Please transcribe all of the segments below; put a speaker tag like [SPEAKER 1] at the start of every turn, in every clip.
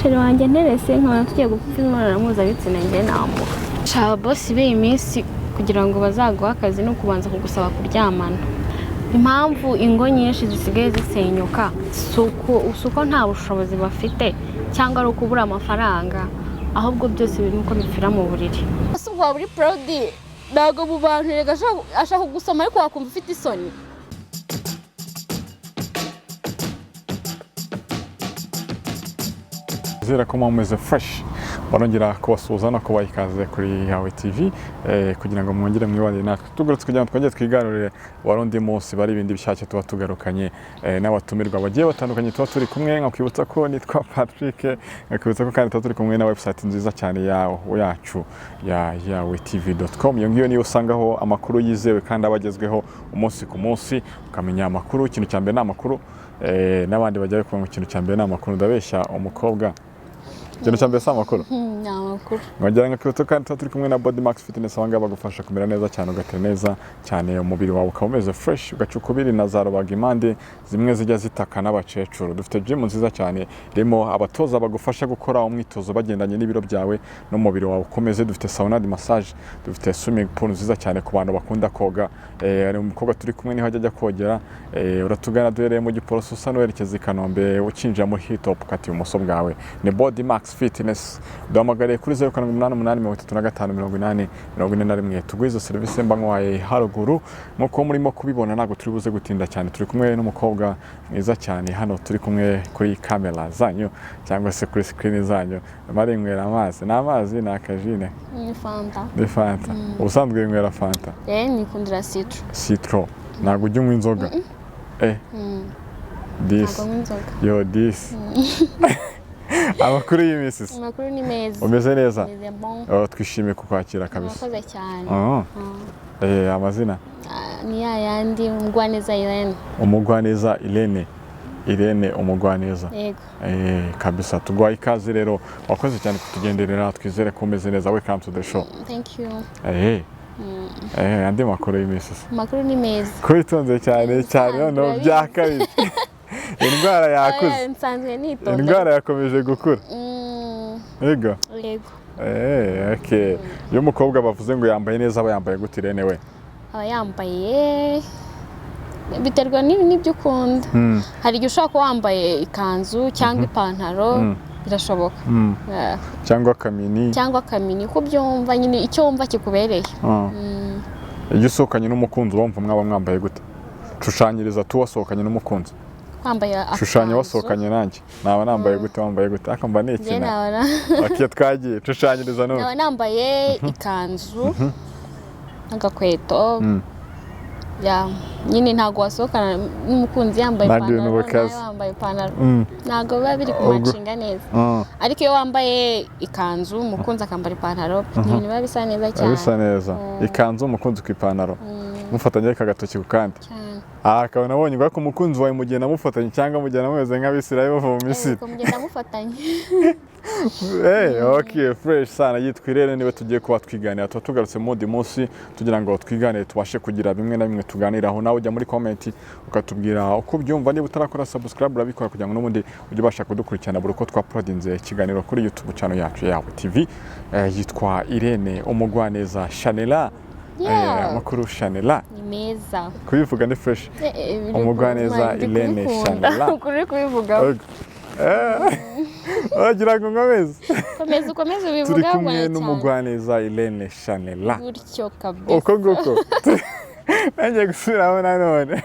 [SPEAKER 1] Chéri wanjye nterese nkabona tugiye gupfa imibonano mpuzabitsina, njye namuha. Shaba boss b'iyi minsi kugira ngo bazaguhe akazi ni ukubanza kugusaba kuryamana. Impamvu ingo nyinshi zisigaye zisenyuka si uko nta bushobozi bafite cyangwa ari ukubura amafaranga, ahubwo byose birimo uko bipfira mu buriri. Ese ubwo waba uri proud? Ntabwo mu bantu erega ashaka kugusoma, ariko wakumva ufite isoni.
[SPEAKER 2] Nizere ko mumeze fresh. Barongera kubasuhuza no kubaha ikaze kuri Yawe TV kugira ngo mwongere mwibanire natwe. Tugarutse kugira ngo twongere twiganurire wari undi munsi bari ibindi bishyashya tuba tugarukanye n'abatumirwa bagiye batandukanye tuba turi kumwe. Nkakwibutsa ko nitwa Patrick, nkakwibutsa ko kandi tuba turi kumwe na website nziza cyane yacu ya yawetv.com. Iyo ngiyo niyo usangaho amakuru yizewe kandi aba agezweho umunsi ku munsi, ukamenya amakuru. Ikintu cya mbere ni amakuru, n'abandi bajya kuvuga ngo ikintu cya mbere ni amakuru. Ndabeshya umukobwa? Ikintu cya mbere si amakuru?
[SPEAKER 1] Ni amakuru.
[SPEAKER 2] Nkongera nkakwibutsa kandi tuba turi kumwe na Body Max Fitness. Aba ngaba bagufasha kumera neza cyane, ugatera neza cyane, umubiri wawe ukaba umeze fresh, ugaca ukubiri na za rubagimpande zimwe zijya zitaka n'abakecuru. Dufite gym nziza cyane irimo abatoza bagufasha gukora umwitozo bagendanye n'ibiro byawe n'umubiri wawe ukomeze. Dufite sauna de massage, dufite swimming pool nziza cyane ku bantu bakunda koga. Hari umukobwa turi kumwe niho ajya kogera. Uratugana, duhereye mu Giporoso usa n'uwerekeza i Kanombe, ukinjira muri Hilltop ukata ibumoso bwawe, ni Body Max Fitness. Duhamagariye kuri 0788 35 80 41 tuguhe izo serivisi mba nkwaye haruguru. Nk'uko murimo kubibona, ntabwo turi buze gutinda cyane. Turi kumwe n'umukobwa mwiza cyane hano turi kumwe kuri kamera zanyu cyangwa se kuri screen zanyu. Barinywera amazi, ni amazi, ni akajine?
[SPEAKER 1] Ni Fanta.
[SPEAKER 2] Ni Fanta. Ubusanzwe winywera Fanta?
[SPEAKER 1] Nikundira citron.
[SPEAKER 2] Citron. Ntabwo ujya unywa inzoga? Disi.
[SPEAKER 1] Ntabwo nywa inzoga.
[SPEAKER 2] Yo disi, amakuru y'iminsi se?
[SPEAKER 1] Amakuru ni meza.
[SPEAKER 2] Umeze neza?
[SPEAKER 1] Meze bon.
[SPEAKER 2] Oh, twishimiye kukwakira kabisa.
[SPEAKER 1] Murakoze cyane.
[SPEAKER 2] Ah. Amazina?
[SPEAKER 1] Ah, ni ya yandi, Umugwaneza Irene.
[SPEAKER 2] Umugwaneza Irene, Irene Umugwaneza.
[SPEAKER 1] Yego.
[SPEAKER 2] Kabisa tuguhaye ikaze rero, wakoze cyane kutugenderera. Twizere ko umeze neza. Welcome to the show.
[SPEAKER 1] Thank you.
[SPEAKER 2] Andi makuru y'iminsi se?
[SPEAKER 1] Amakuru ni meza.
[SPEAKER 2] Kwitonze cyane cyane noneho
[SPEAKER 1] Urabizi.
[SPEAKER 2] byakabije, indwara yakuze.
[SPEAKER 1] Oya, nsanzwe nitonda.
[SPEAKER 2] Indwara yakomeje gukura. Yego.
[SPEAKER 1] Yego.
[SPEAKER 2] Okay. Iyo umukobwa bavuze ngo yambaye neza, aba yambaye gute, Irene we?
[SPEAKER 1] Aba yambaye, biterwa n'ibyo ukunda. Hari igihe ushobora kuba wambaye ikanzu cyangwa ipantaro, birashoboka.
[SPEAKER 2] Cyangwa akamini.
[SPEAKER 1] Cyangwa akamini, uko ubyumva nyine, icyo wumva kikubereye.
[SPEAKER 2] Ah. Iyo usohokanye n'umukunzi, wumva mwaba mwambaye gute? Shushanyiriza tu wasohokanye n'umukunzi.
[SPEAKER 1] Wambaye
[SPEAKER 2] Shushanya
[SPEAKER 1] akanzu.
[SPEAKER 2] wasohokanye nanjye, naba nambaye gute, wambaye gute? Ariko mba
[SPEAKER 1] Njye
[SPEAKER 2] nikina.
[SPEAKER 1] naba
[SPEAKER 2] Okay, twagiye, shushanyiriza none.
[SPEAKER 1] naba nambaye ikanzu n'agakweto. Ya nyine ntabwo wasohokana n'umukunzi yambaye
[SPEAKER 2] Ntabwo ibintu
[SPEAKER 1] ipantaro
[SPEAKER 2] bikaze.
[SPEAKER 1] nawe wambaye ipantaro, ntabwo biba biri kumacinga neza. Ariko iyo wambaye ikanzu, umukunzi akambara ipantaro, ni ibintu biba bisa neza
[SPEAKER 2] Biba
[SPEAKER 1] cyane.
[SPEAKER 2] bisa neza. Ikanzu, umukunzi ku ipantaro, mufatanye agatoki ku kandi.
[SPEAKER 1] Cyane.
[SPEAKER 2] Aha akaba nabonye ko umukunzi wawe mugenda mufatanye cyangwa mugenda mumeze nk'Abisirayeli bava mu Misiri?
[SPEAKER 1] Yego, mugenda mufatanye.
[SPEAKER 2] Hey, okay, fresh sana. Yitwa Irene, niwe tugiye kuba twiganira. Tuba tugarutse mu wundi munsi tugira ngo twiganire, tubashe kugira bimwe na bimwe tuganiraho. Nawe ujya muri comment ukatubwira uko ubyumva. Niba utarakora subscribe, urabikora kugira ngo n'ubundi ujye ubasha kudukurikirana buri uko twauploadinze ikiganiro kuri YouTube channel yacu Yawe TV. Yitwa Irene Umugwaneza Shanela. Amakuru Shanela?
[SPEAKER 1] Ni meza.
[SPEAKER 2] Kubivuga ni fresh. Umugwaneza
[SPEAKER 1] Ndi
[SPEAKER 2] Irene
[SPEAKER 1] kubikunda.
[SPEAKER 2] Shanela.
[SPEAKER 1] Ukuri uri kubivugaho.
[SPEAKER 2] Wagira ngo nkomeze?
[SPEAKER 1] Komeza, ukomeze
[SPEAKER 2] Turi
[SPEAKER 1] ubivugaho
[SPEAKER 2] kumwe
[SPEAKER 1] cyane.
[SPEAKER 2] n'Umugwaneza Irene Shanela.
[SPEAKER 1] Gutyo kabisa.
[SPEAKER 2] Uko nguko nanjye gusubiramo nanone.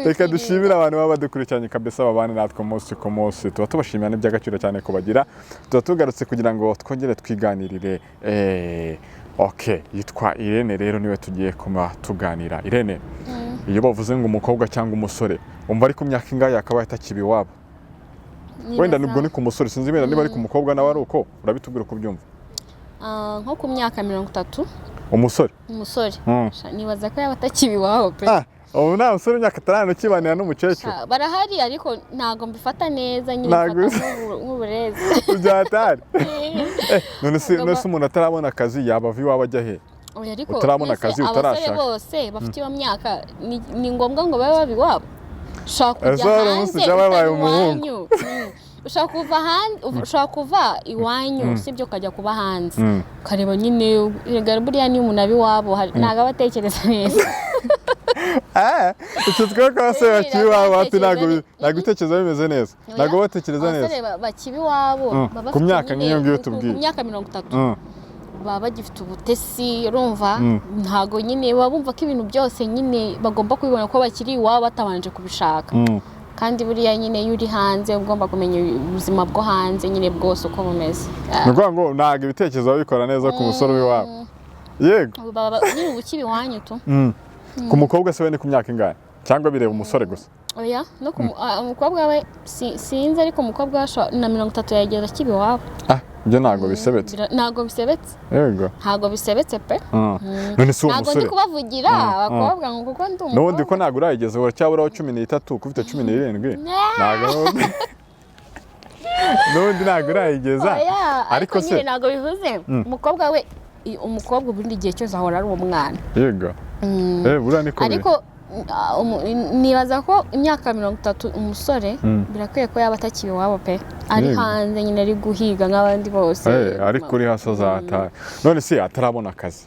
[SPEAKER 2] Reka dushimire abantu baba badukurikiranye kabisa, babane natwe umunsi ku munsi. Tuba tubashimira, n'iby'agaciro cyane kubagira. Tuba tugarutse kugira ngo twongere twiganirire. Ok, yitwa Irene rero, niwe tugiye kuba tuganira. Irene, iyo bavuze ngo umukobwa cyangwa umusore, umva ari ku myaka ingahe yakabaye atakiba iwabo? Wenda nubwo ni ku musore, sinzi wenda niba ari ku mukobwa nawe ari uko, urabitubwira uko ubyumva.
[SPEAKER 1] Ah, nko ku myaka 30.
[SPEAKER 2] Umusore?
[SPEAKER 1] Umusore. Sha, nibaza ko yaba atakiba iwabo pe.
[SPEAKER 2] Ah, ubu nta musore w'imyaka 5 ukibanira n'umukecuru?
[SPEAKER 1] Sha, barahari ariko ntabwo mbifata neza nyine.
[SPEAKER 2] Ntabwo
[SPEAKER 1] mfata nk'uburezi.
[SPEAKER 2] Byatari. None se
[SPEAKER 1] Ntabwo
[SPEAKER 2] none se umuntu atarabona akazi yaba ava iwabo ajya he?
[SPEAKER 1] Oya, ariko
[SPEAKER 2] Utarabona
[SPEAKER 1] mbese
[SPEAKER 2] akazi,
[SPEAKER 1] abasore
[SPEAKER 2] utarashaka.
[SPEAKER 1] bose bafite iyo myaka ni ngombwa ngo babe baba iwabo? Ushobora
[SPEAKER 2] Ese
[SPEAKER 1] kujya
[SPEAKER 2] hari umunsi
[SPEAKER 1] hanze
[SPEAKER 2] byaba
[SPEAKER 1] utari
[SPEAKER 2] yabaye umuhungu?
[SPEAKER 1] iwanyu. Ushobora kuva hanze, ushobora kuva iwanyu, sibyo, ukajya kuba hanze, ukareba nyine. Erega buriya niyo umuntu aba iwabo ntabwo aba atekereza neza.
[SPEAKER 2] Icyo twe ko abasore bakiri iwabo ati ntabwo ibitekerezo bimeze neza, ntabwo batekereza neza.
[SPEAKER 1] Abasore bakiba iwabo baba
[SPEAKER 2] Ku
[SPEAKER 1] bafite
[SPEAKER 2] myaka
[SPEAKER 1] nyine
[SPEAKER 2] nk'iyo ngiyo tubwiye.
[SPEAKER 1] ku myaka 30 baba bagifite ubutesi, urumva? Ntabwo nyine baba bumva ko ibintu byose nyine bagomba kubibona ko bakiri iwabo batabanje kubishaka. Kandi buriya nyine iyo uri hanze uba ugomba kumenya ubuzima bwo hanze nyine bwose uko bumeze.
[SPEAKER 2] Ni ukuvuga ngo ntabwo ibitekerezo baba bikora neza ku musore w'iwabo, yego.
[SPEAKER 1] Baba nyine uba ukiri iwanyu tu.
[SPEAKER 2] Ku mukobwa se we ni ku myaka ingahe, cyangwa bireba umusore gusa?
[SPEAKER 1] Oya, no ku umukobwa we sinzi, ariko umukobwa we na 30 yageza akiba iwabo.
[SPEAKER 2] Ah, ibyo ntabwo bisebetse.
[SPEAKER 1] Ntabwo bisebetse.
[SPEAKER 2] Yego.
[SPEAKER 1] Ntabwo bisebetse pe.
[SPEAKER 2] None si uwo
[SPEAKER 1] Ntabwo ndi
[SPEAKER 2] musore
[SPEAKER 1] kubavugira abakobwa ngo kuko ndi
[SPEAKER 2] n'ubundi ko
[SPEAKER 1] umukobwa.
[SPEAKER 2] Ntabwo urayigeza, uracyaburaho 13, ko ufite 17. Ntabwo n'ubundi ntabwo urayigeza.
[SPEAKER 1] Oya,
[SPEAKER 2] ariko
[SPEAKER 1] ariko
[SPEAKER 2] se
[SPEAKER 1] nyine ntabwo bivuze umukobwa we, umukobwa ubundi igihe cyose ahora ari umwana.
[SPEAKER 2] Yego, buriya niko biri.
[SPEAKER 1] Ariko nibaza ko imyaka 30 umusore birakwiye ko yaba atakiba iwabo pe, ari hanze nyine, ari guhiga nk'abandi bose.
[SPEAKER 2] Ariko uri hasi azataha. None se atarabona akazi,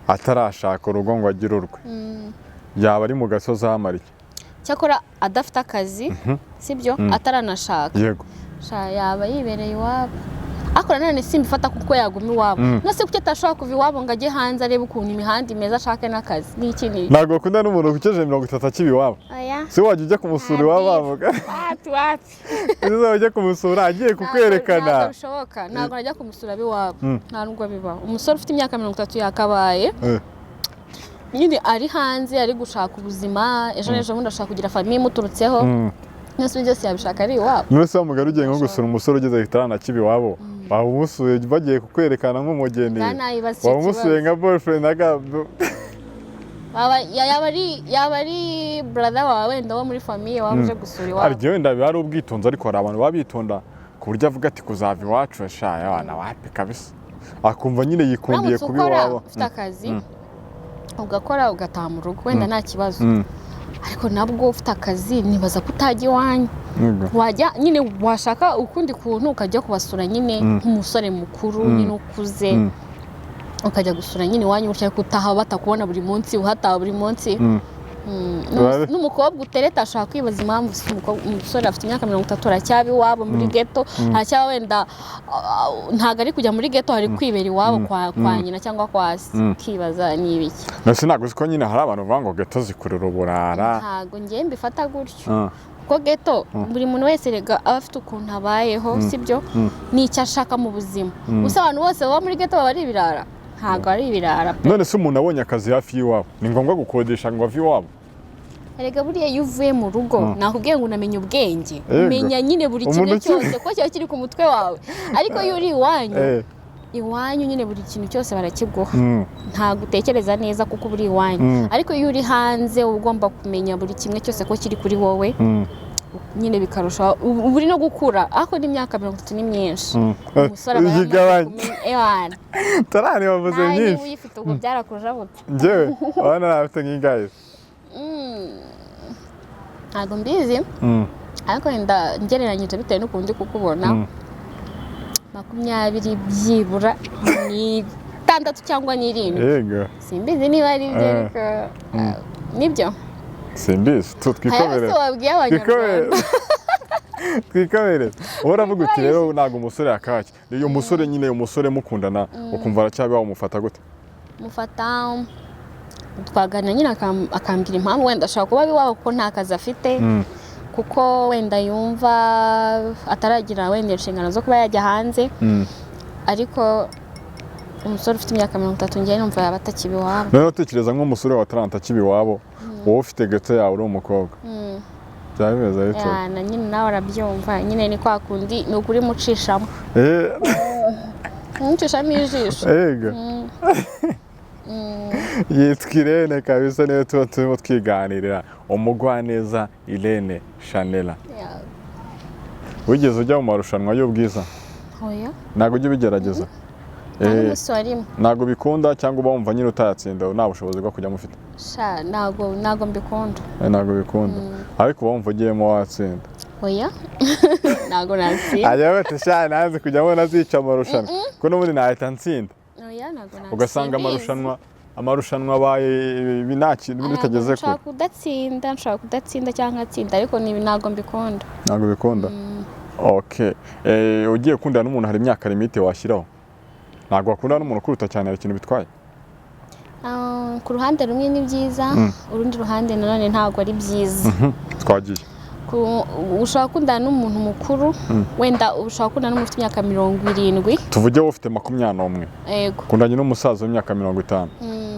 [SPEAKER 2] atarashaka urugo ngo agire urwe, yaba ari mu gasozi ahamara iki?
[SPEAKER 1] Cyakora adafite akazi, sibyo, ataranashaka,
[SPEAKER 2] Yego.
[SPEAKER 1] sha yaba yibereye iwabo. Ariko nanone simbifata kuko yaguma iwabo. Nose kuki atashobora kuva iwabo ngo ajye hanze, arebe ukuntu imihanda imeze, ashake n'akazi n'iki n'iki?
[SPEAKER 2] Ntabwo bakunda n'umuntu ukejeje 30 akiba iwabo.
[SPEAKER 1] Oya.
[SPEAKER 2] Si wajya ujya kumusura iwabo bavuga?
[SPEAKER 1] Wapi, wapi.
[SPEAKER 2] Uzaba ujya kumusura agiye kukwerekana.
[SPEAKER 1] Ntabwo bishoboka, ntabwo najya kumusura ab'iwabo, nta nubwo bibaho. Umusore ufite imyaka 30 yakabaye nyine ari hanze, ari gushaka ubuzima, ejo n'ejo bundi ashaka kugira famille imuturutseho. Nose byose yabishaka ari iwabo?
[SPEAKER 2] None se wa mugari, ugiye nko gusura umusore ugeze itaranakibwa iwabo, waba umusuye bagiye kukwerekana nk'umugeni?
[SPEAKER 1] Ngaha nayibaza icyo
[SPEAKER 2] Waba umusuye
[SPEAKER 1] kibazo.
[SPEAKER 2] nka boyfriend
[SPEAKER 1] Yaba ari brother wawe wenda wo muri famille waba uje gusura
[SPEAKER 2] Hari
[SPEAKER 1] iwabo.
[SPEAKER 2] igihe wenda biba ari ubwitonzi, ariko hari abantu baba bitonda ku buryo avuga ati kuzava iwacu sha abana wapi kabisa, akumva nyine yikundiye
[SPEAKER 1] Uramutse
[SPEAKER 2] kuba
[SPEAKER 1] ukora,
[SPEAKER 2] iwabo.
[SPEAKER 1] ufite akazi, ugakora ugataha mu rugo, wenda nta kibazo. Ariko nabwo ufite akazi nibaza ko utajya iwanyu. Wajya nyine washaka ukundi kuntu ukajya kubasura nyine nk'umusore mukuru nyine ukuze, ukajya gusura nyine iwanyu gutya, ariko utaha batakubona buri munsi, uhataha buri munsi. N'umukobwa utereta ashobora kwibaza impamvu si umusore afite imyaka 30 aracyaba iwabo muri ghetto, aracyaba wenda ntabwo ari kujya muri ghetto, ari kwibera iwabo kwa nyina cyangwa kwa se, ukibaza ni ibiki.
[SPEAKER 2] Mbese ntabwo uzi ko nyine hari abantu bavuga ngo ghetto zikurura uburara?
[SPEAKER 1] Ntabwo ngiye mbifata gutyo, kuko ghetto buri muntu wese rega aba afite ukuntu abayeho, sibyo, n'icyo ashaka mu buzima. Gusa abantu bose baba muri ghetto baba ari ibirara? Ntabwo ari ibirara pe.
[SPEAKER 2] None se umuntu abonye akazi hafi y'iwabo, ni ngombwa gukodesha ngo ave iwabo?
[SPEAKER 1] Erega buriya iyo uvuye mu rugo, nakubwiye ngo unamenya ubwenge, umenya nyine buri kimwe
[SPEAKER 2] Umuntu
[SPEAKER 1] cyose ko kiba kiri ku mutwe wawe. Ariko iyo uri iwanyu, iwanyu nyine buri kintu cyose barakiguha, ntabwo utekereza neza kuko uba uri iwanyu. Ariko iyo uri hanze uba ugomba kumenya buri kimwe cyose ko kiri kuri wowe, nyine bikarushaho, uba uri no gukura. Ariko n'imyaka 30 ni myinshi, umusore aba yamaze
[SPEAKER 2] Yigabanya.
[SPEAKER 1] kumenya ewana.
[SPEAKER 2] Tarani wavuze
[SPEAKER 1] Nawe niba
[SPEAKER 2] myinshi.
[SPEAKER 1] uyifite ubwo byarakujabutse.
[SPEAKER 2] Njyewe urabona nafite nk'ingahe?
[SPEAKER 1] Ntabwo mbizi, ariko wenda ngereranyije bitewe n'ukuntu ndi kukubona, 26 byibura cyangwa n'irindwi.
[SPEAKER 2] Yego.
[SPEAKER 1] Simbizi niba ari byo, ariko nibyo.
[SPEAKER 2] Simbizi tu.
[SPEAKER 1] Aya
[SPEAKER 2] Twikomereze.
[SPEAKER 1] se wabwiye Abanyarwanda?
[SPEAKER 2] Twikomereze. Wowe uravuga uti rero ntabwo umusore yakaki, iyo umusore nyine, umusore mukundana ukumva aracyabiha, umufata gute?
[SPEAKER 1] Mufata twaganira nyine, akambwira impamvu wenda ashobora kuba iwabo kuko nta kazi afite, kuko wenda yumva ataragira wenda inshingano zo kuba yajya hanze. Ariko umusore ufite imyaka 30 njyewe numva yaba atakiba iwabo.
[SPEAKER 2] Noneho utekereza nk'umusore wa 30 akiba iwabo, wowe ufite ghetto yawe uri umukobwa, byaba bimeze bite?
[SPEAKER 1] Ya, na nyine nawe arabyumva nyine, ni kwa kundi ni ukuri mucishamo, mucishamo ijisho.
[SPEAKER 2] Yego. Yitwa Irene kabisa, niwe tuba turimo twiganirira, umugwaneza Irene Shanela. Wigeze ujya mu marushanwa y'ubwiza?
[SPEAKER 1] Oya.
[SPEAKER 2] Ntabwo ujya ubigerageza?
[SPEAKER 1] Nta n'umunsi warimo.
[SPEAKER 2] Ntabwo bikunda cyangwa uba wumva nyine utayatsinda, nta bushobozi bwo kujyamo ufite?
[SPEAKER 1] Sha, ntabwo mbikunda.
[SPEAKER 2] Ntabwo bikunda, ariko uba wumva ugiyemo watsinda?
[SPEAKER 1] Oya, ntabwo natsinda.
[SPEAKER 2] Ajya bati: "Sha, nanze kujya mbona zica amarushanwa, kuko n'ubundi nahita ntsinda."
[SPEAKER 1] Oya, ntabwo natsinda.
[SPEAKER 2] Ugasanga amarushanwa abaye ibi, nta kintu bitageze kure.
[SPEAKER 1] Nshobora kudatsinda, nshobora kudatsinda cyangwa nkatsinda, ariko ni ntabwo mbikunda.
[SPEAKER 2] Ntabwo bikunda. Okay, ugiye gukundana n'umuntu, hari imyaka limite washyiraho? Ntabwo wakundana n'umuntu ukuruta cyane, hari ikintu bitwaye?
[SPEAKER 1] Ah, ku ruhande rumwe ni byiza, urundi ruhande nanone ntabwo ari byiza.
[SPEAKER 2] Twagiye.
[SPEAKER 1] Ushobora gukundana n'umuntu mukuru, wenda ushobora gukundana n'umuntu ufite imyaka 70.
[SPEAKER 2] Tuvuge wowe ufite 21.
[SPEAKER 1] Yego.
[SPEAKER 2] Ukundanye n'umusaza w'imyaka 50.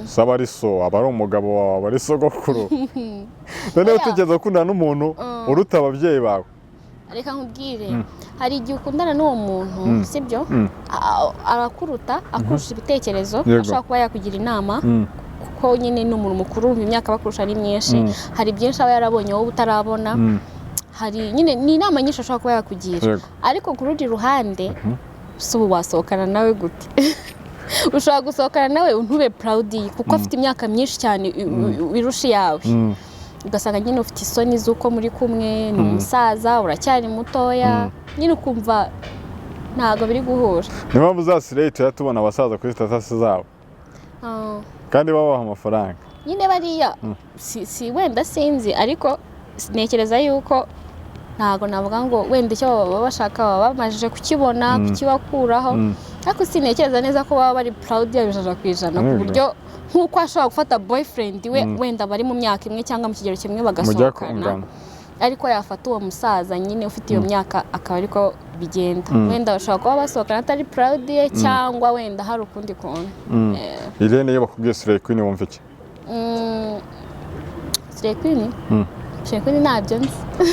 [SPEAKER 2] Se aba ari so, aba ari umugabo wawe, aba ari sogokuru. Noneho
[SPEAKER 1] Oya.
[SPEAKER 2] tugeze gukundana n'umuntu uruta ababyeyi bawe.
[SPEAKER 1] Reka nkubwire, hari igihe ukundana n'uwo muntu, sibyo? Arakuruta, akurusha ibitekerezo, ashobora kuba yakugira inama, kuko nyine ni umuntu mukuru, urumva imyaka bakurusha ari myinshi. Hari byinshi aba yarabonye wowe utarabona. Hari nyine ni inama nyinshi ashobora kuba yakugira. Ariko ku rundi ruhande, si ubu wasohokana nawe gute? Ushobora gusohokana nawe ntube proud ye, kuko afite imyaka myinshi cyane irusha iyawe. Ugasanga nyine ufite isoni z'uko muri kumwe, ni umusaza, uracyari mutoya, nyine ukumva ntabwo biri guhura.
[SPEAKER 2] Niyo mpamvu za slay tujya tubona abasaza kuri status zabo kandi babaha amafaranga.
[SPEAKER 1] Nyine bariya si wenda sinzi, ariko ntekereza yuko ntabwo navuga ngo wenda icyo baba bashaka baba bamajije kukibona, kukibakuraho, ariko sintekereza neza ko baba bari proud yabo 100% ku buryo nk'uko ashobora gufata boyfriend we, wenda bari mu myaka imwe cyangwa mu kigero kimwe,
[SPEAKER 2] mujya
[SPEAKER 1] bagasohokana,
[SPEAKER 2] kungana.
[SPEAKER 1] Ariko yafata uwo musaza nyine ufite iyo myaka akaba ariko bigenda. Wenda bashobora kuba basohokana atari proud ye, cyangwa wenda hari ukundi kuntu.
[SPEAKER 2] Irene, iyo bakubwiye Slay Queen wumva iki?
[SPEAKER 1] Slay Queen? Slay Queen ntabyo nzi.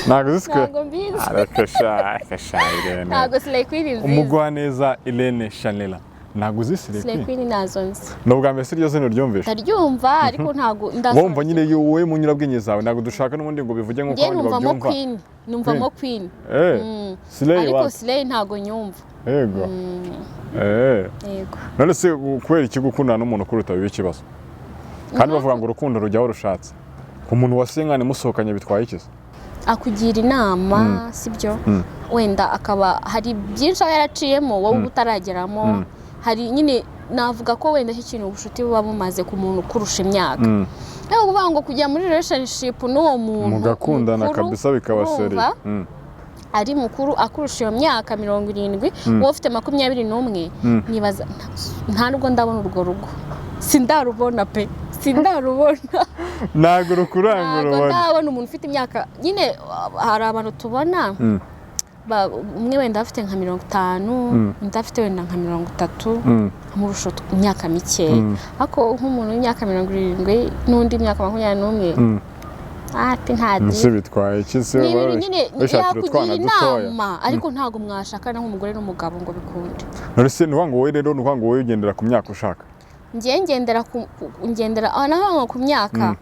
[SPEAKER 2] Ntabwo uzi Slay?
[SPEAKER 1] Ntabwo mbizi.
[SPEAKER 2] Arakasha akasha, Irene.
[SPEAKER 1] Ntabwo Slay Queen nzizi.
[SPEAKER 2] Umugwaneza Irene Shanela, ntabwo uzi Slay
[SPEAKER 1] Slay
[SPEAKER 2] Queen?
[SPEAKER 1] Queen ntazo nzi.
[SPEAKER 2] Ni ubwa mbere si iryo zina uryumvishe?
[SPEAKER 1] Ndaryumva, ariko ntabwo
[SPEAKER 2] Wumva nyine iyo wowe mu nyurabwenge zawe, ntabwo dushaka n'ubundi ngo bivuge nk'uko
[SPEAKER 1] Njye
[SPEAKER 2] abandi
[SPEAKER 1] numvamo
[SPEAKER 2] babyumva.
[SPEAKER 1] Queen, numvamo Queen.
[SPEAKER 2] Slay
[SPEAKER 1] Ariko
[SPEAKER 2] what?
[SPEAKER 1] Slay ntabwo nyumva.
[SPEAKER 2] Yego.
[SPEAKER 1] Yego.
[SPEAKER 2] None se kubera iki gukundana n'umuntu ukuruta biba ikibazo, kandi bavuga ngo urukundo rujyaho rushatse? Ku muntu wasinkane musohokanye bitwaye iki se?
[SPEAKER 1] Akugira inama, sibyo? Wenda akaba hari byinshi aba yaraciyemo wowe uba utarageramo. Hari nyine navuga ko wenda icyo kintu ubucuti buba bumaze ku muntu ukurusha imyaka. Ariko kuvuga ngo kujya muri relationship n'uwo muntu
[SPEAKER 2] mugakundana
[SPEAKER 1] mukuru,
[SPEAKER 2] kabisa bikaba seri.
[SPEAKER 1] urumva, ari mukuru akurusha iyo myaka 70, wowe ufite 21, nibaza nta nubwo ndabona urwo rugo, sindarubona pe, sindarubona.
[SPEAKER 2] Ntabwo rukuranga
[SPEAKER 1] Ntabwo
[SPEAKER 2] urubona.
[SPEAKER 1] ndabona umuntu ufite imyaka nyine, hari abantu tubona umwe wenda afite nka 50, undi afite wenda nka 30, amurusha imyaka mikeya. Ariko nk'umuntu w'imyaka 70 n'undi imyaka 21, ati nta
[SPEAKER 2] Ese
[SPEAKER 1] deal.
[SPEAKER 2] bitwaye iki se?
[SPEAKER 1] Ni ibintu nyine
[SPEAKER 2] bishakira utwana
[SPEAKER 1] yakugira
[SPEAKER 2] dutoya.
[SPEAKER 1] inama, ariko ntabwo mwashakana nk'umugore n'umugabo ngo bikunde.
[SPEAKER 2] None se ni ukuvuga ngo wowe rero, ni ukuvuga ngo wowe ugendera ku myaka ushaka?
[SPEAKER 1] Ngiye ngendera ku ngendera ah, naho ku myaka.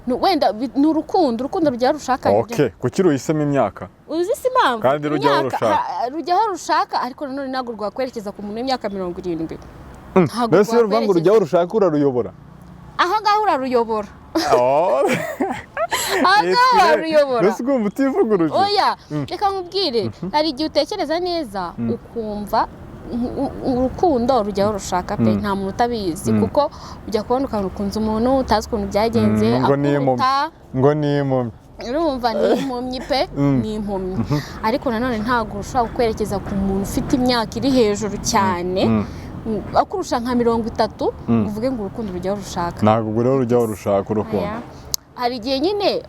[SPEAKER 1] Wenda ni urukundo, urukundo rujya rushaka.
[SPEAKER 2] Okay, kuki ruhisemo imyaka?
[SPEAKER 1] Uzi si impamvu?
[SPEAKER 2] Kandi rujya aho
[SPEAKER 1] Imyaka-
[SPEAKER 2] rushaka.
[SPEAKER 1] Rujya aho rushaka, ariko nanone ntabwo rwakwerekeza ku muntu w'imyaka 70. Ntabwo
[SPEAKER 2] Mbese iyo ruvuga ngo
[SPEAKER 1] rwakwerekeza.
[SPEAKER 2] rujya aho rushaka, uraruyobora?
[SPEAKER 1] Aho ngaho uraruyobora.
[SPEAKER 2] Oh.
[SPEAKER 1] Aho ngaho uraruyobora.
[SPEAKER 2] Mbese ugomba utivuguruje?
[SPEAKER 1] Oya, reka nkubwire, hari igihe utekereza neza ukumva urukundo rujya aho rushaka pe, nta muntu utabizi, kuko ujya kubona ukabona ukunze umuntu utazi ukuntu byagenze,
[SPEAKER 2] Ngo ni impumyi.
[SPEAKER 1] akuruta.
[SPEAKER 2] Ngo ni impumyi.
[SPEAKER 1] Urumva ni impumyi pe, ni impumyi, ariko nanone ntabwo ushobora kwerekeza ku muntu ufite imyaka iri hejuru cyane, akurusha nka 30, ngo uvuge ngo urukundo rujya aho rushaka.
[SPEAKER 2] Ntabwo ubwo rero rujya aho rushaka urukundo.
[SPEAKER 1] Oya. Hari igihe nyine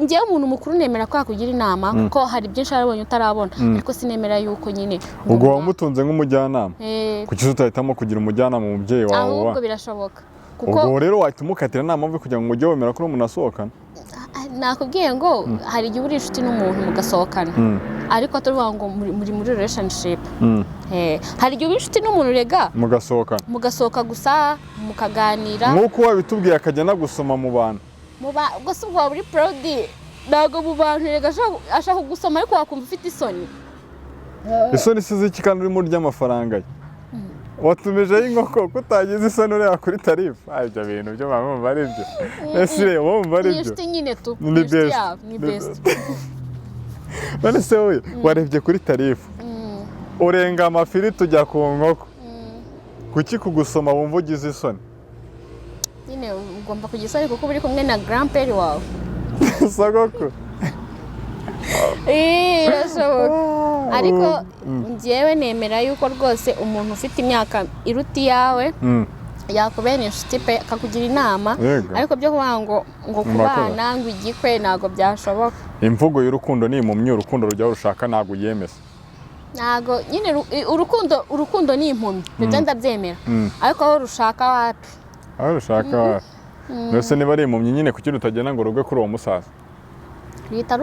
[SPEAKER 1] njyewe umuntu mukuru nemera ko yakugira inama, kuko hari byinshi yarabonye utarabona, ariko sinemera yuko nyine
[SPEAKER 2] Ubwo wamutunze nk'umujyanama?
[SPEAKER 1] Eh,
[SPEAKER 2] Kuki utahitamo kugira umujyanama umubyeyi wawe?
[SPEAKER 1] Ahubwo birashoboka kuko
[SPEAKER 2] Ubwo rero wahita umukatira nta mpamvu kugira ngo ujye wemera ko uri umuntu asohokana.
[SPEAKER 1] Nakubwiye ngo hari igihe uri inshuti n'umuntu mugasohokana, ariko atavuga ngo muri relationship. Hari igihe uba inshuti n'umuntu rega,
[SPEAKER 2] Mugasohokana.
[SPEAKER 1] Mugasohoka gusa, mukaganira.
[SPEAKER 2] Nk'uko wabitubwiye, akajya anagusoma mu bantu.
[SPEAKER 1] Muba ubwo si ubwo waba uri proud? Ntabwo mu bantu rega ashaka kugusoma, ariko wakumva ufite isoni.
[SPEAKER 2] Isoni si z'iki kandi urimo urya amafaranga ye? Watumijeho inkoko ko utagize isoni ureba kuri tarifu? Ibyo bintu byo baba bumva ari byo. Ese reba, wumva ari
[SPEAKER 1] Ni
[SPEAKER 2] byo?
[SPEAKER 1] inshuti nyine tu.
[SPEAKER 2] Ni
[SPEAKER 1] Ni inshuti
[SPEAKER 2] best.
[SPEAKER 1] yawe, ni best.
[SPEAKER 2] None se wowe warebye kuri tarif, urenga amafiriti ujya ku nkoko, kuki kugusoma wumva ugize isoni?
[SPEAKER 1] Nyine ugomba kugira isoni kuko uba uri kumwe na grand-père wawe.
[SPEAKER 2] Sogokuru.
[SPEAKER 1] Birashoboka, ariko njyewe nemera yuko rwose umuntu ufite imyaka iruta iyawe yakubera inshuti pe, akakugira inama. Ariko byo kuvuga ngo kubana ngo igikwe, ntabwo byashoboka.
[SPEAKER 2] Imvugo y'urukundo ni impumyi, urukundo rujya rushaka, ntabwo uyemeza.
[SPEAKER 1] Ntabwo nyine urukundo ni impumyi, ibyo ndabyemera, ariko aho rushaka wapi.
[SPEAKER 2] Aho rushaka. Mbese niba ari impumyi nyine, kuki rutagenda ngo rugwe kuri uwo musaza?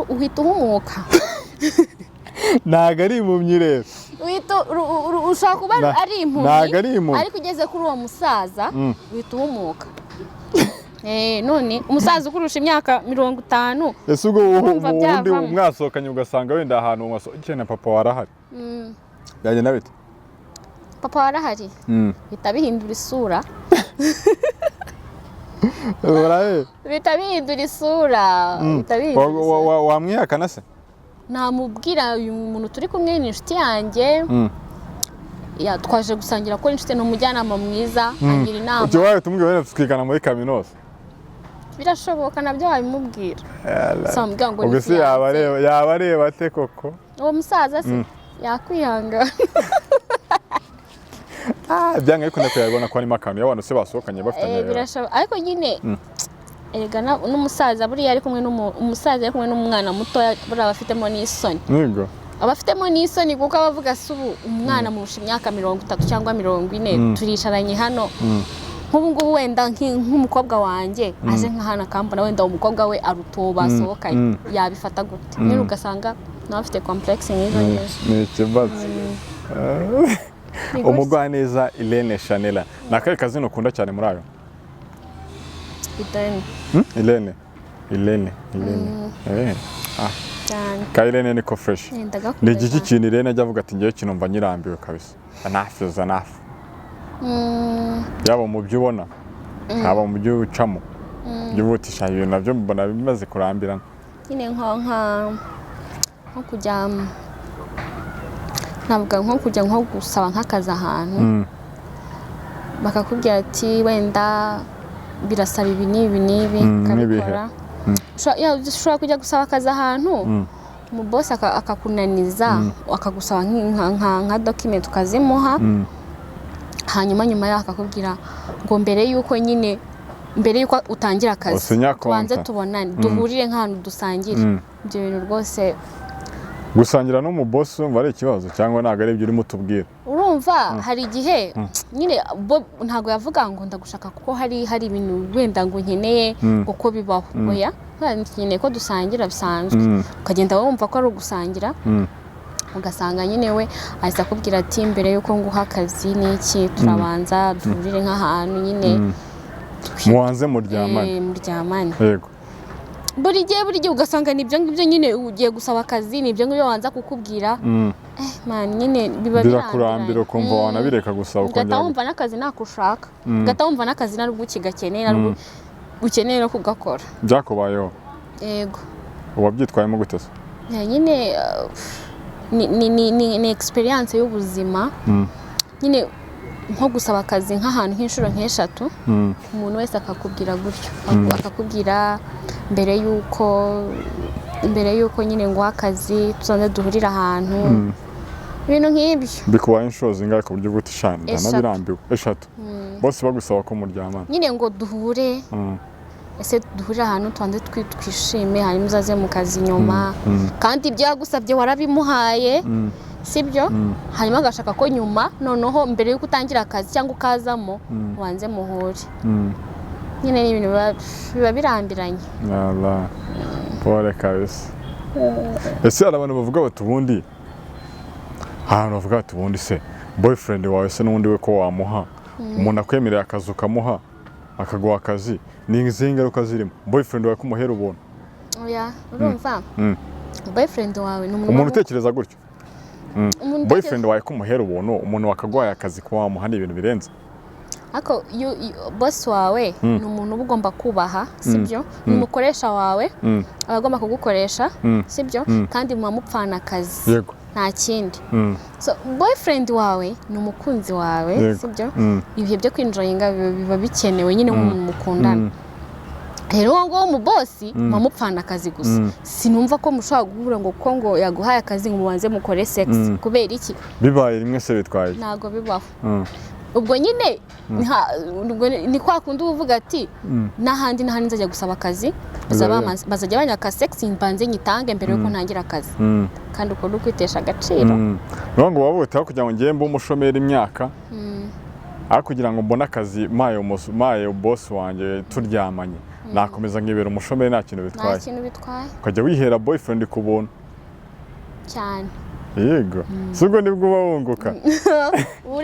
[SPEAKER 1] Uhita uhumuka.
[SPEAKER 2] Ntabwo ari impumyi rero.
[SPEAKER 1] Uhita ushobora kuba ari impumyi,
[SPEAKER 2] Ntabwo ari impumyi.
[SPEAKER 1] ariko ugeze kuri uwo musaza uhita uhumuka. None umusaza ukurusha imyaka 50,
[SPEAKER 2] Ese ubwo
[SPEAKER 1] urumva
[SPEAKER 2] ubundi
[SPEAKER 1] byavamo.
[SPEAKER 2] mwasohokanye, ugasanga wenda ahantu mwasohokeye na papa warahari, byagenda bite?
[SPEAKER 1] Papa warahari, bihita bihindura isura.
[SPEAKER 2] Urabe.
[SPEAKER 1] Bihita bihindura isura, bihita bihindura isura.
[SPEAKER 2] Wamwihakana se?
[SPEAKER 1] Namubwira: "Uyu muntu turi kumwe ni inshuti yanjye, ya twaje gusangira ko inshuti, ni umujyanama mwiza, angira inama."
[SPEAKER 2] Ujya wawe tumubwira wenda twigana muri kaminuza.
[SPEAKER 1] Birashoboka, nabyo wabimubwira. Samubwira ngo
[SPEAKER 2] Ubwo
[SPEAKER 1] ni
[SPEAKER 2] se yaba
[SPEAKER 1] fiancé.
[SPEAKER 2] areba, yaba areba ate koko?
[SPEAKER 1] Uwo musaza se yakwihangana.
[SPEAKER 2] Byanga bikunda kuyabona ko harimo akantu iyo abantu se basohokanye bafitanye.
[SPEAKER 1] Birashoboka, ariko nyine erega n'umusaza buriya ari kumwe umusaza ari kumwe n'umwana mutoya, buriya aba afitemo n'isoni. Aba afitemo n'isoni kuko aba avuga: "Se ubu umwana murusha imyaka 30 cyangwa 40, turicaranye hano." Nk'ubu ngubu wenda nk'umukobwa wanjye aje nka hano akambona, wenda umukobwa we aruta uwo basohokanye, yabifata gute? Nyine ugasanga nawe afite complexe nk'izo ngizo.
[SPEAKER 2] Ni ikibazo.
[SPEAKER 1] Ni gutya.
[SPEAKER 2] Umugwaneza Irene Shanela, ni akahe kazina ukunda cyane muri ayo?
[SPEAKER 1] Irene.
[SPEAKER 2] Hmm? Irene, Irene, Irene.
[SPEAKER 1] Cyane.
[SPEAKER 2] Ka Irene niko fresh.
[SPEAKER 1] Ndagakunda
[SPEAKER 2] Ni igiki
[SPEAKER 1] cyane.
[SPEAKER 2] kintu Irene ajya avuga ati: "Ngewe kinumva nyirambiwe kabisa, enough is enough"? Yaba mu byo ubona, haba mu byo ucamo, byo uvutisha, ibintu nabyo mbona bimaze kurambirana.
[SPEAKER 1] Nyine nko kujya, navuga nko kujya nko gusaba nk'akazi ahantu, bakakubwira ati: "Wenda birasaba ibi n'ibi n'ibi," ukabikora. Ushobora kujya gusaba akazi ahantu, umubosi akakunaniza, akagusaba nka document, ukazimuha, hanyuma nyuma yaho akakubwira ngo mbere y'uko nyine, mbere y'uko utangira akazi,
[SPEAKER 2] Usinya
[SPEAKER 1] tubanze
[SPEAKER 2] konta.
[SPEAKER 1] tubonane, duhurire nk'ahantu dusangire. Ibyo bintu rwose.
[SPEAKER 2] Gusangira n'umubosi wumva ari ikibazo cyangwa ntabwo ari ibyo urimo utubwira?
[SPEAKER 1] Urumva hari igihe nyine bo ntabwo yavuga ngo ndagushaka kuko hari ibintu wenda ngo nkeneye, ngo ko bibaho. Oya, nkeneye ko dusangira bisanzwe, ukagenda wumva ko ari ugusangira, ugasanga nyine we ahita akubwira ati: "Mbere y'uko nguha akazi n'iki, turabanza duhurire nk'ahantu nyine
[SPEAKER 2] Mubanze muryamane.
[SPEAKER 1] Muryamane." Buri gihe, buri gihe ugasanga ni ibyo ngibyo nyine. Ugiye gusaba akazi, ni ibyo ngibyo banza kukubwira. Man, nyine biba
[SPEAKER 2] Birakurambira,
[SPEAKER 1] birambiranye.
[SPEAKER 2] ukumva wanabireka gusa,
[SPEAKER 1] Ugahita
[SPEAKER 2] ukongera
[SPEAKER 1] wumva n'akazi ntako ushaka, ugahita wumva n'akazi ntabwo ukigakeneye, ntabwo ukeneye no kugakora.
[SPEAKER 2] Byakubayeho?
[SPEAKER 1] Yego.
[SPEAKER 2] Wabyitwayemo gute se?
[SPEAKER 1] Nyine ni experience y'ubuzima. Nyine nko gusaba akazi nk'ahantu nk'inshuro nk'eshatu, umuntu wese akakubwira gutyo, akakubwira mbere y'uko nyine nguha akazi, tusanze duhurira ahantu, ibintu nk'ibyo.
[SPEAKER 2] Bikubaye inshuro zingahe ku buryo bw'uti shana
[SPEAKER 1] Eshatu.
[SPEAKER 2] ndanabirambiwe? Eshatu bose bagusaba ko muryamana?
[SPEAKER 1] Nyine ngo duhure, ese duhurire ahantu tubanze twishime, hanyuma uzaze mu kazi nyuma. Kandi ibyo yagusabye warabimuhaye, sibyo? Hanyuma agashaka ko nyuma noneho mbere y'uko utangira akazi cyangwa ukazamo, ubanze muhure. Nyine ni ibintu biba birambiranye.
[SPEAKER 2] Yala. Pole kabisa. Ese hari abantu bavuga bati ubundi, hari abantu bavuga bati: "Ubundi se boyfriend wawe se n'ubundi we ko wamuha umuntu akwemerera akazi, ukamuha akaguha akazi, ni izihe ngaruka zirimo boyfriend wawe kumuhera ubuntu?"
[SPEAKER 1] Oya, urumva, boyfriend wawe ni umuntu
[SPEAKER 2] Umuntu utekereza gutyo,
[SPEAKER 1] umuntu
[SPEAKER 2] boyfriend wawe kumuhera ubuntu, umuntu wakaguhaye akazi, kuba wamuha ni ibintu birenze?
[SPEAKER 1] Ariko boss wawe ni umuntu uba ugomba kubaha, sibyo? Ni umukoresha wawe, aba agomba kugukoresha, sibyo? Kandi muba mupfana akazi, nta kindi. So boyfriend wawe ni umukunzi wawe, sibyo? Ibihe byo kwi-enjoyinga biba bikenewe nyine nk'umuntu mukundana. Rero uwo nguwo mu boss muba mupfana akazi gusa. Sinumva ko mushobora guhura ngo kuko ngo yaguhaye akazi ngo mubanze mukore sex. Kubera iki?
[SPEAKER 2] Bibaye rimwe se bitwaye iki?
[SPEAKER 1] Ntabwo bibaho. Ubwo nyine ubwo ni kwa kundi uba uvuga ati n'ahandi n'ahandi nzajya gusaba akazi, bazajya banyaka sex, mbanze nyitange mbere yuko ntangira akazi. Kandi uko ni ukwitesha agaciro.
[SPEAKER 2] Niyo ngo waba witaho kugira ngo ngiye mbe umushomeri imyaka, aho kugira ngo mbone akazi maye boss wanjye turyamanye, nakomeza nkibera umushomeri, nta kintu
[SPEAKER 1] Nta
[SPEAKER 2] bitwaye.
[SPEAKER 1] kintu bitwaye.
[SPEAKER 2] Ukajya wihera boyfriend ku buntu.
[SPEAKER 1] Cyane.
[SPEAKER 2] Yego, si ubwo nibwo uba wunguka.
[SPEAKER 1] Uba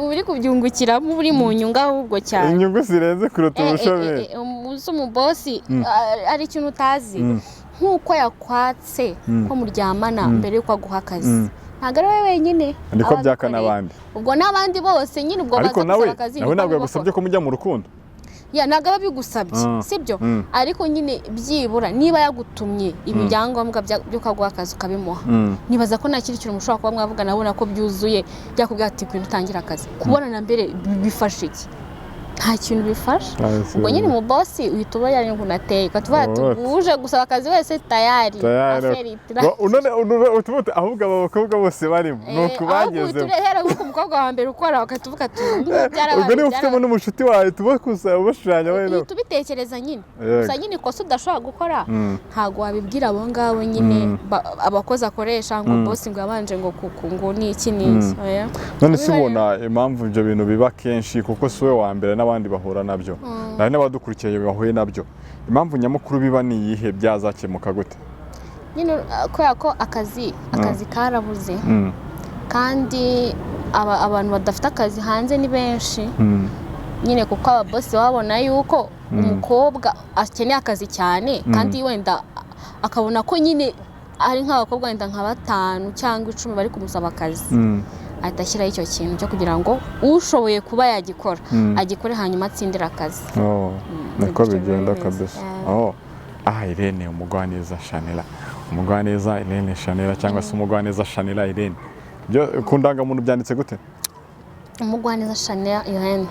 [SPEAKER 1] uri kubyungukiramo, uba uri mu nyungu ahubwo cyane.
[SPEAKER 2] Inyungu zirenze kuruta ubushomeri.
[SPEAKER 1] Uzi umuboss ari ikintu utazi, nk'uko yakwatse ko muryamana mbere y'uko aguha akazi, ntabwo ari wowe wenyine
[SPEAKER 2] Niko
[SPEAKER 1] aba
[SPEAKER 2] byaka
[SPEAKER 1] abikoreye.
[SPEAKER 2] n'abandi.
[SPEAKER 1] Ubwo n'abandi bose nyine ubwo
[SPEAKER 2] Ariko
[SPEAKER 1] baza
[SPEAKER 2] nawe
[SPEAKER 1] gusaba akazi,
[SPEAKER 2] nawe
[SPEAKER 1] niko
[SPEAKER 2] ntabwo
[SPEAKER 1] bibakora.
[SPEAKER 2] yagusabye ko mujya mu rukundo.
[SPEAKER 1] Ya, ntabwo aba abigusabye, sibyo? Ariko nyine byibura niba yagutumye ibi byangombwa by'uko aguha akazi ukabimuha, nibaza ko nta kindi kintu mushobora kuba mwavugana, abona ko byuzuye, byakubwira ati ngwino utangire akazi. Kubonana mbere bifasha iki? Nta kintu bifasha. Ubwo nyine mu boss uhita uba yari ukuntu ateye, ukatuvuga ati
[SPEAKER 2] What?
[SPEAKER 1] uje gusaba akazi wese tayari,
[SPEAKER 2] Tayari.
[SPEAKER 1] affaire itira.
[SPEAKER 2] Utubuto ahubwo aba bakobwa bose barimo ni uku
[SPEAKER 1] Ahubwo uhita
[SPEAKER 2] bagezemo.
[SPEAKER 1] urehera nk'uko umukobwa wa mbere ukora, ugahita uvuga ati ubu ngubu byarabaye.
[SPEAKER 2] Ubwo niba ufitemo
[SPEAKER 1] Byarabaye.
[SPEAKER 2] n'umushuti wawe tuba gusa ubashushanya wenda.
[SPEAKER 1] Uhita ubitekereza nyine. Gusa nyine ikosa udashobora gukora, ntabwo wabibwira abo ngabo nyine abakozi akoresha ngo boss ngo yabanje ngo kuku ngo ni iki n'iki. Oya.
[SPEAKER 2] None se
[SPEAKER 1] Biba
[SPEAKER 2] ubona impamvu ibyo bintu biba kenshi, kuko si we wa mbere, n'abandi bahura nabyo, hari n'abadukurikiye bahuye nabyo, impamvu nyamukuru biba ni iyihe? Byazakemuka gute?
[SPEAKER 1] Nyine kubera ko akazi karabuze, kandi abantu badafite akazi hanze ni benshi nyine, kuko ababoss babona yuko umukobwa akeneye akazi cyane, kandi wenda akabona ko nyine ari nk'abakobwa wenda nka batanu cyangwa 10 bari kumusaba akazi, ahita ashyiraho icyo kintu cyo kugira ngo ushoboye kuba yagikora agikore, hanyuma atsindire akazi.
[SPEAKER 2] Oh, niko
[SPEAKER 1] Gutyo
[SPEAKER 2] bigenda
[SPEAKER 1] biba bimeze.
[SPEAKER 2] kabisa. Oh. Ah, Irene Umugwaneza Shanela, Umugwaneza Irene Shanela, cyangwa se Umugwaneza Shanela Irene. Byo ku ndangamuntu byanditse gute?
[SPEAKER 1] Umugwaneza Chanel Irene.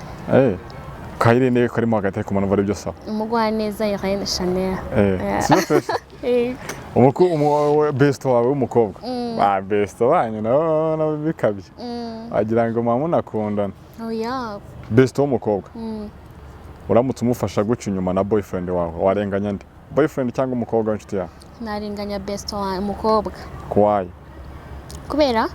[SPEAKER 2] Ka Irene karimo hagati, ariko umuntu ari byo sawa.
[SPEAKER 1] Umugwaneza Irene Chanel.
[SPEAKER 2] Sibyo fresh? Best wawe w'umukobwa, ba best banyu nabo nabo bikabye, wagira ngo mama munakundana.
[SPEAKER 1] Oya.
[SPEAKER 2] Best w'umukobwa, uramutse umufasha guca inyuma na boyfriend wawe, warenganya nde, boyfriend cyangwa umukobwa w'inshuti yawe?
[SPEAKER 1] Narenganya best wawe umukobwa.
[SPEAKER 2] Kuwayi?
[SPEAKER 1] Kubera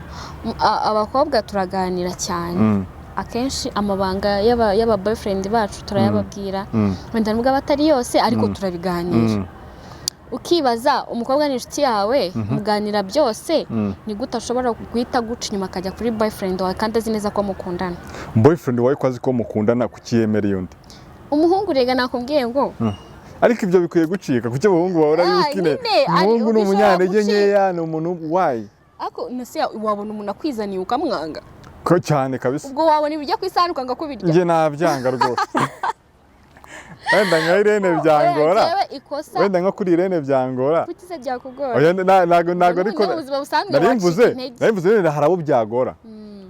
[SPEAKER 1] abakobwa turaganira cyane. Akenshi amabanga y'aba boyfriend bacu turayababwira, wenda nubwo aba atari yose, ariko turabiganira. Ukibaza, umukobwa ni inshuti yawe, muganira byose, ni gute ashobora guhita guca inyuma akajya kuri boyfriend wawe kandi azi neza ko mukundana?
[SPEAKER 2] Boyfriend wawe ko azi ko mukundana, kuki yemera undi?
[SPEAKER 1] Umuhungu rega nakubwiye ngo
[SPEAKER 2] Ariko ibyo bikwiye gucika, kuki abahungu bahora bikine?
[SPEAKER 1] Nyine,
[SPEAKER 2] Umuhungu ni
[SPEAKER 1] bishobora
[SPEAKER 2] umunyantege
[SPEAKER 1] gucika.
[SPEAKER 2] nkeya, ni umuntu wayi.
[SPEAKER 1] Ariko nase wabona umuntu akwizaniye ukamwanga?
[SPEAKER 2] Ko cyane kabisa.
[SPEAKER 1] Ubwo wabona ibiryo ku isahani ukanga kubirya?
[SPEAKER 2] Njye nabyanga rwose, wenda nka Irene byangora.
[SPEAKER 1] Oya, njyewe ikosa
[SPEAKER 2] Wenda nko kuri Irene byangora.
[SPEAKER 1] Kuki se byakugora?
[SPEAKER 2] Oya, ntago ariko
[SPEAKER 1] Mu buzima busanzwe
[SPEAKER 2] nari
[SPEAKER 1] wacika
[SPEAKER 2] mvuze
[SPEAKER 1] intege.
[SPEAKER 2] Nari mvuze wenda hari abo byagora,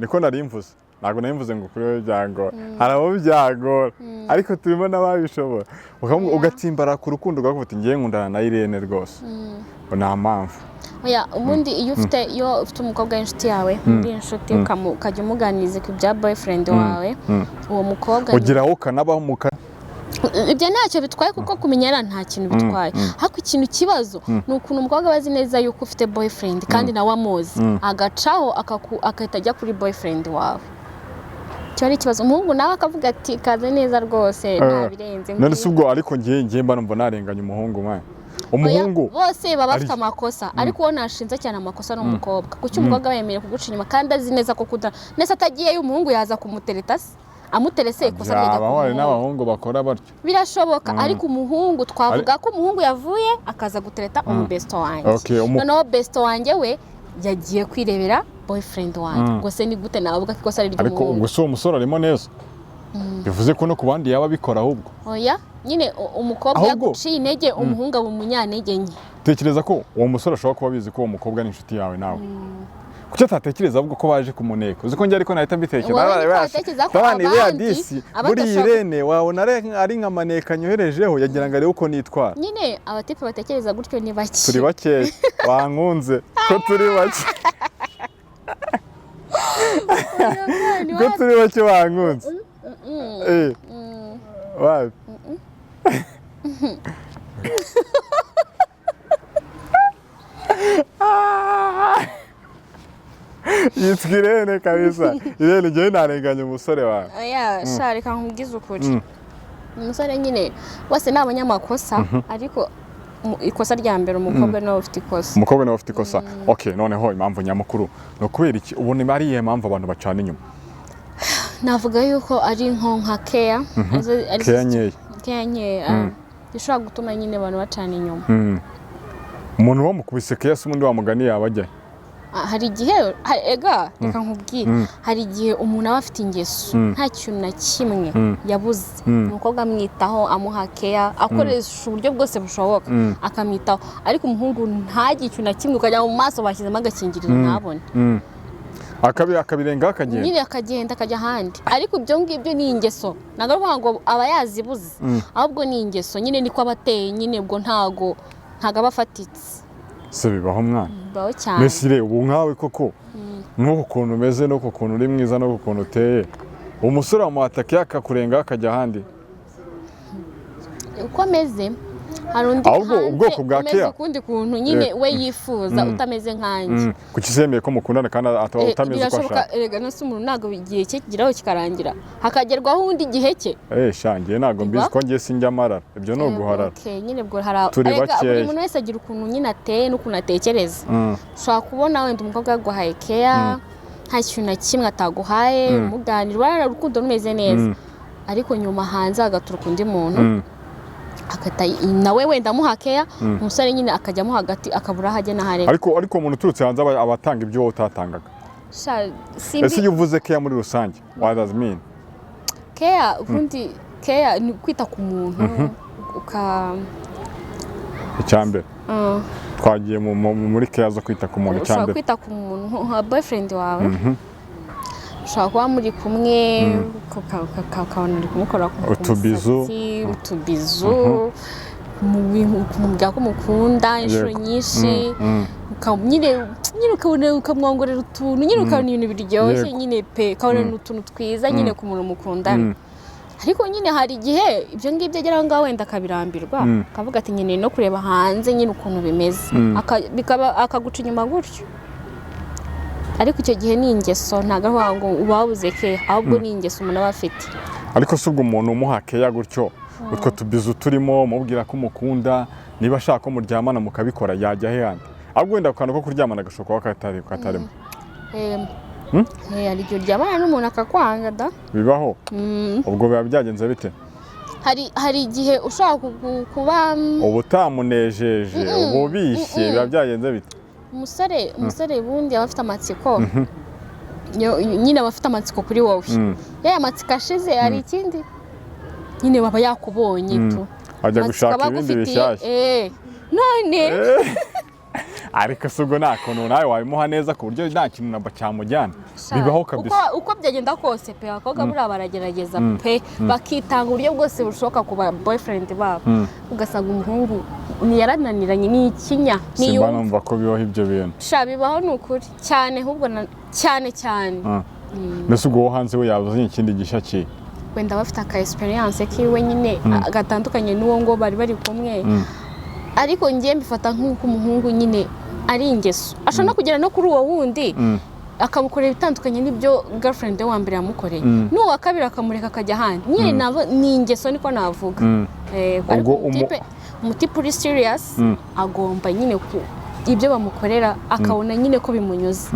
[SPEAKER 2] niko nari mvuze. Ntabwo nari mvuze ngo kuri wowe byangora. Hari abo byagora, ariko turimo n'ababishobora. Ugatsimbara ku rukundo ukavuga uti ngiye nkundana na Irene rwose, ngo nta mpamvu.
[SPEAKER 1] Oya, ubundi iyo ufite umukobwa w'inshuti yawe, muri inshuti, ukajya umuganiriza ku bya boyfriend wawe, uwo mukobwa
[SPEAKER 2] Ugeraho ukanabaho muka
[SPEAKER 1] Ibyo ntacyo bitwaye, kuko kumenyana nta kintu bitwaye. Ariko ikintu kibazo ni ukuntu umukobwa aba azi neza yuko ufite boyfriend kandi nawe amuzi, agacaho agahita ajya kuri boyfriend wawe. Icyo ari ikibazo. Umuhungu nawe akavuga ati kaze neza rwose, nta birenze.
[SPEAKER 2] None se ubwo ariko ngiye mba numva narenganya umuhungu mwana umuhungu.
[SPEAKER 1] Oya, bose baba bafite amakosa, ariko uwo nashinze cyane amakosa ni umukobwa. Kuki umukobwa aba yemerewe kuguca inyuma kandi azi neza ko kuda ndetse atagiyeyo umuhungu yaza kumutereta se? Amuterese ikosa ryajya ku
[SPEAKER 2] Byabaho, hari
[SPEAKER 1] muhungu.
[SPEAKER 2] n'abahungu bakora batyo.
[SPEAKER 1] Birashoboka, ariko umuhungu twavuga ko umuhungu yavuye akaza gutereta umubesto wanjye,
[SPEAKER 2] Okay,
[SPEAKER 1] noneho besto wanjye we yagiye kwirebera boyfriend wanjye. Ubwo se ni gute navuga ko ikosa ari
[SPEAKER 2] Ariko
[SPEAKER 1] iry'umuhungu?
[SPEAKER 2] ubwo si uwo musore arimo neza. Bivuze ko no ku bandi yaba abikora ahubwo.
[SPEAKER 1] Oya nyine, umukobwa
[SPEAKER 2] Ahubwo-
[SPEAKER 1] yaguciye intege, umuhungu aba umunyantege nke.
[SPEAKER 2] Tekereza ko uwo musore ashobora kuba abizi ko uwo mukobwa ni inshuti yawe nawe. Kuki atatekereza ahubwo ko baje kumuneka? Uzi ko njye ariko nahita mbitekereza.
[SPEAKER 1] Wowe niko watekereza ko
[SPEAKER 2] Abana iriya
[SPEAKER 1] abandi-
[SPEAKER 2] disi
[SPEAKER 1] abandi
[SPEAKER 2] buriya Irene wabona ari nka maneka nyoherejeho, yagira ngo arebe uko nitwara.
[SPEAKER 1] Nyine abatipe batekereza gutyo ni bake.
[SPEAKER 2] Turi bakeya, wankunze ko turi bake, ko turi bake, wankunze. Wapi? Yitwa Irene kabisa. Irene, njyewe ntarenganya umusore wawe.
[SPEAKER 1] Oya sha, reka nkubwize ukuri. Umusore nyine bose ni abanyamakosa, ariko ikosa rya mbere umukobwa niwe ufite ikosa.
[SPEAKER 2] Umukobwa niwe ufite ikosa. Okay, noneho impamvu nyamukuru ni ukubera iki? Ubona ari iyihe mpamvu abantu bacana inyuma?
[SPEAKER 1] Navuga yuko ari nka keya.
[SPEAKER 2] Keya nkeya.
[SPEAKER 1] Keya nkeya ishobora gutuma nyine abantu bacana inyuma.
[SPEAKER 2] Umuntu wamukubise keya se ubundi wa mugani yaba ajya he?
[SPEAKER 1] Ah, hari igihe ega reka nkubwire, hari igihe umuntu aba afite ingeso, nta kintu na kimwe yabuze, umukobwa amwitaho, amuha keya, akoresha uburyo bwose bushoboka akamwitaho, ariko umuhungu ntagire ikintu na kimwe, ukajya mu maso bashyizemo agakingirizo ntabone.
[SPEAKER 2] Akabirengaho akagenda.
[SPEAKER 1] Nyine akagenda akajya ahandi, ariko ibyo ngibyo ni ingeso, ntabwo ari ukuvuga ngo aba yazibuze, ahubwo ni ingeso nyine, niko aba ateye nyine, ubwo ntago aba afatitse.
[SPEAKER 2] Se bibaho mwana?
[SPEAKER 1] Bibaho cyane.
[SPEAKER 2] Mbese ire ubu nkawe koko, nk'uku kuntu umeze, n'uku kuntu uri mwiza, n'uku kuntu uteye, umusore wamuhataka yakakurengaho akajya ahandi?
[SPEAKER 1] Uko ameze, hari undi
[SPEAKER 2] Ahubwo
[SPEAKER 1] hanze
[SPEAKER 2] ubwoko bwa
[SPEAKER 1] umeze
[SPEAKER 2] care.
[SPEAKER 1] ukundi kuntu nyine we yifuza, utameze nkanjye.
[SPEAKER 2] Kuki se yemeye ko mukundana kandi ataba utameze uko
[SPEAKER 1] Birashoboka
[SPEAKER 2] ashaka?
[SPEAKER 1] erega no se umuntu ntabwo igihe cye kigeraho kikarangira hakagerwaho undi igihe cye.
[SPEAKER 2] Sha, njye ntabwo mbizi
[SPEAKER 1] Biba?
[SPEAKER 2] ko njye sinjya amarara, ibyo ni uguharara.
[SPEAKER 1] Okay, nyine ubwo hari
[SPEAKER 2] Turi
[SPEAKER 1] erega
[SPEAKER 2] bakeya.
[SPEAKER 1] buri muntu wese agira ukuntu nyine ateye n'ukuntu atekereza. Ushobora kubona wenda umukobwa yaguhaye keya, nta kintu na kimwe ataguhaye, muganira, urabona urukundo rumeze neza, ariko nyuma hanze hagaturuka undi muntu, agahita nawe wenda amuha keya, umusore nyine akajyamo hagati akabura aho ajya n'aho areka.
[SPEAKER 2] Ariko umuntu uturutse hanze aba atanga ibyo wowe utatangaga.
[SPEAKER 1] Sha, simbi.
[SPEAKER 2] Ese iyo uvuze keya muri rusange, what does it mean?
[SPEAKER 1] Keya ubundi, keya ni kwita ku muntu uka
[SPEAKER 2] Icya mbere, twagiye muri keya zo kwita ku muntu, icya
[SPEAKER 1] Ushobora
[SPEAKER 2] mbere.
[SPEAKER 1] kwita ku muntu nka boyfriend wawe, ushobora kuba muri kumwe, ukabona uri kumukora ku
[SPEAKER 2] Utubizu.
[SPEAKER 1] musatsi, utubizu, kumubwira ko umukunda inshuro nyinshi, nyine ukabona ukamwongorera utuntu, nyine ukabona ibintu biryoshye, nyine pe ukabona ni utuntu twiza nyine ku muntu mukundana. Ariko nyine hari igihe ibyo ngibyo agera aho ngaho wenda akabirambirwa, akavuga ati nkeneye no kureba hanze nyine ukuntu bimeze. Bikaba akaguca inyuma gutyo. Ariko icyo gihe ni ingeso, ntabwo ari ukuvuga ngo uba wabuze keya, ahubwo ni ingeso umuntu aba afite.
[SPEAKER 2] Ariko si ubwo umuntu umuha keya gutyo, utwo tubizu turimo, umubwira ko umukunda, niba ashaka ko muryamana mukabikora, yajya he handi? Ahubwo wenda ako kantu ko kuryamana gashobora kuba katarimo.
[SPEAKER 1] Hari igihe uryamana n'umuntu akakwanga da.
[SPEAKER 2] Bibaho? Ubwo biba byagenze bite?
[SPEAKER 1] Hari igihe ushobora kuba
[SPEAKER 2] Uba utamunejeje, uba ubishye, biba byagenze bite?
[SPEAKER 1] Umusore ubundi aba afite amatsiko. Nyine aba afite amatsiko kuri wowe. Iyo aya matsiko ashize, hari ikindi nyine baba yakubonye tu.
[SPEAKER 2] Ajya
[SPEAKER 1] Amatsiko
[SPEAKER 2] gushaka
[SPEAKER 1] aba
[SPEAKER 2] ibindi
[SPEAKER 1] agufitiye,
[SPEAKER 2] bishyashya.
[SPEAKER 1] None
[SPEAKER 2] Ariko si ubwo nta kuntu nawe wabimuha neza ku buryo nta kintu namba cyamujyana? Bibaho kabisa.
[SPEAKER 1] Uko byagenda kose pe, abakobwa buriya baragerageza pe, bakitanga uburyo bwose bushoboka ku ba boyfriend babo, ugasanga umuhungu yarananiranye, ni ikinya.
[SPEAKER 2] Simba.
[SPEAKER 1] Niyumva.
[SPEAKER 2] Numva ko bibaho ibyo bintu.
[SPEAKER 1] Sha, bibaho ni ukuri cyane, ahubwo cyane cyane.
[SPEAKER 2] Mbese ubwo wo hanze we yazanye ikindi gishya ki?
[SPEAKER 1] Wenda bafite aka experience kiwe nyine gatandukanye n'uwo ngo bari bari kumwe. Ariko ngiye mbifata nk'uko umuhungu nyine ari ingeso, ashobora no kugera no kuri uwo wundi akamukorera ibitandukanye n'ibyo girlfriend we wa mbere yamukoreye, n'uwo wa kabiri akamureka akajya ahandi nyine. Ni ingeso niko navuga. Ariko
[SPEAKER 2] Ubwo
[SPEAKER 1] umutipe uri serious agomba nyine ku ibyo bamukorera akabona nyine ko bimunyuze,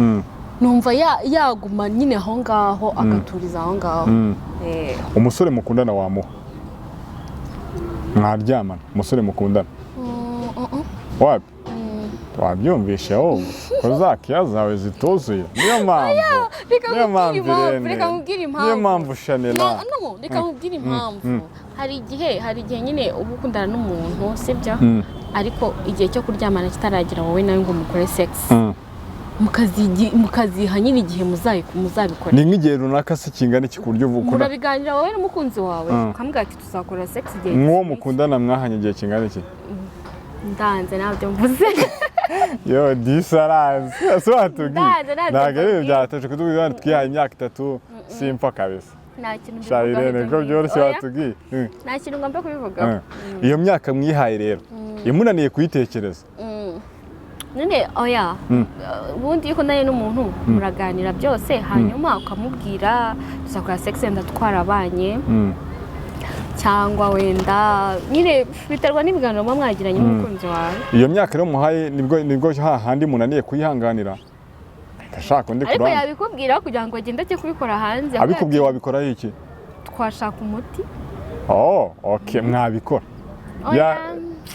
[SPEAKER 1] numva yaguma nyine aho ngaho, agaturiza aho ngaho.
[SPEAKER 2] Umusore mukundana wamuha mwaryamana? Umusore mukundana? Wapi? Wabyumvishe wowe ko za care zawe zituzuye? Niyo mpamvu,
[SPEAKER 1] Reka
[SPEAKER 2] niyo
[SPEAKER 1] nkubwire
[SPEAKER 2] mpamvu,
[SPEAKER 1] impamvu.
[SPEAKER 2] Irene.
[SPEAKER 1] Reka nkubwire impamvu.
[SPEAKER 2] Niyo mpamvu, Shanela.
[SPEAKER 1] No, no, reka nkubwire impamvu. Hari igihe nyine uba ukundana n'umuntu, sibyo? Ariko igihe cyo kuryamana kitaragera, wowe nawe ngo mukore sex, mukaziha nyine igihe muzabikora.
[SPEAKER 2] Ni nk'igihe runaka se kingana iki ku buryo ukunda
[SPEAKER 1] Murabiganira wowe n'umukunzi wawe, ukamubwira ati: "Tuzakora sex igihe
[SPEAKER 2] Nk'uwo
[SPEAKER 1] iki."
[SPEAKER 2] mukundana mwahanye igihe kingana iki?
[SPEAKER 1] Ndanze, ntabyo mvuze.
[SPEAKER 2] Yo disi, arazi ese watubwiye?
[SPEAKER 1] Ndanze, ntabyo
[SPEAKER 2] Ntabwo ari ibintu
[SPEAKER 1] mbabwira.
[SPEAKER 2] byatuje kutubwira ngo twihaye imyaka 3, simpfa kabisa.
[SPEAKER 1] Nta kintu
[SPEAKER 2] Sha
[SPEAKER 1] mbivugaho
[SPEAKER 2] Irene,
[SPEAKER 1] ibyo
[SPEAKER 2] ko
[SPEAKER 1] ngibyo.
[SPEAKER 2] byoroshye
[SPEAKER 1] Oya,
[SPEAKER 2] watubwiye.
[SPEAKER 1] nta kintu ngomba kubivugaho.
[SPEAKER 2] Iyo myaka mwihaye rero imunaniye kuyitekereza?
[SPEAKER 1] Nyine oya. Ubundi iyo ukundanye n'umuntu muraganira byose, hanyuma ukamubwira: "Tuzakora sex wenda twarabanye," cyangwa wenda nyine biterwa n'ibiganiro muba mwagiranye n'umukunzi wawe.
[SPEAKER 2] Iyo myaka rero muhaye, nibwo hahandi munaniye kuyihanganira, ndashaka undi ku
[SPEAKER 1] Ariko
[SPEAKER 2] ruhande.
[SPEAKER 1] yabikubwira kugira ngo agende ajye kubikora hanze.
[SPEAKER 2] Abikubwiye wabikoraho iki?
[SPEAKER 1] Twashaka umuti.
[SPEAKER 2] Oh, okay, mwabikora.
[SPEAKER 1] Oya,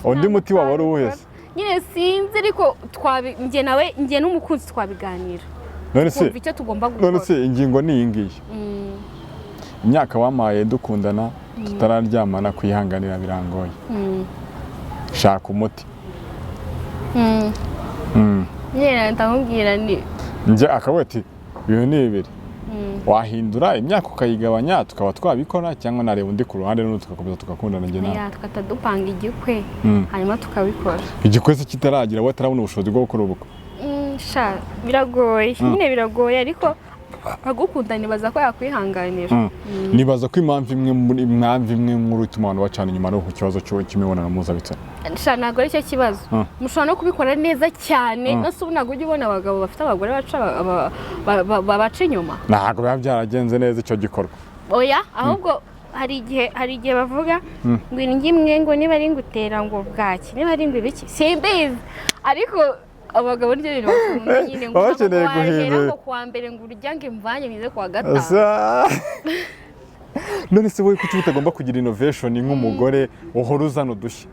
[SPEAKER 2] Undi
[SPEAKER 1] ntabwo
[SPEAKER 2] muti waba ari uwuhe se?
[SPEAKER 1] twabikora. Nyine sinzi, ariko njye nawe, njye n'umukunzi twabiganira,
[SPEAKER 2] None se
[SPEAKER 1] kumva icyo tugomba gukora.
[SPEAKER 2] None se ingingo ni iyi ngiyi: imyaka wampaye dukundana tutararyamana, kuyihanganira birangoye, shaka umuti.
[SPEAKER 1] Nyine ndamubwira ni
[SPEAKER 2] Njye akavuga ati: "Ibintu ni bibiri, wahindura imyaka ukayigabanya tukaba twabikora, cyangwa nareba undi ku ruhande n'undi tugakomeza tugakundana njye nawe."
[SPEAKER 1] Ya, tugahita dupanga igikwe, hanyuma tukabikora.
[SPEAKER 2] Igikwe se kitaragira, we atarabona ubushobozi bwo gukora ubukwe?
[SPEAKER 1] Sha biragoye nyine, biragoye, ariko agukunda nibaza ko yakwihanganira.
[SPEAKER 2] Nibaza ko impamvu imwe muri ituma abantu bacana inyuma ari ku kibazo cy'imibonano mpuzabitsina.
[SPEAKER 1] Sha, ntabwo ari cyo kibazo. Mushobora no kubikora neza cyane. No ubu ntabwo ujya ubona abagabo bafite abagore baca babaca inyuma?
[SPEAKER 2] Ntabwo biba byaragenze neza icyo gikorwa.
[SPEAKER 1] Oya, ahubwo hari igihe bavuga ngo indyo imwe, ngo niba ari ngutera ngo bwaki, niba ari ngo ibiki, simbizi, ariko abagabo nibyo bintu bakunda nyine, ngo
[SPEAKER 2] Baba
[SPEAKER 1] ntabwo
[SPEAKER 2] bakeneye
[SPEAKER 1] wahera
[SPEAKER 2] guhindura.
[SPEAKER 1] ngo kuwa mbere ngo urya ngo imvange ngeze kuwa gatanu.
[SPEAKER 2] None se wowe kuki utagomba kugira innovation nk'umugore uhora uzana udushya?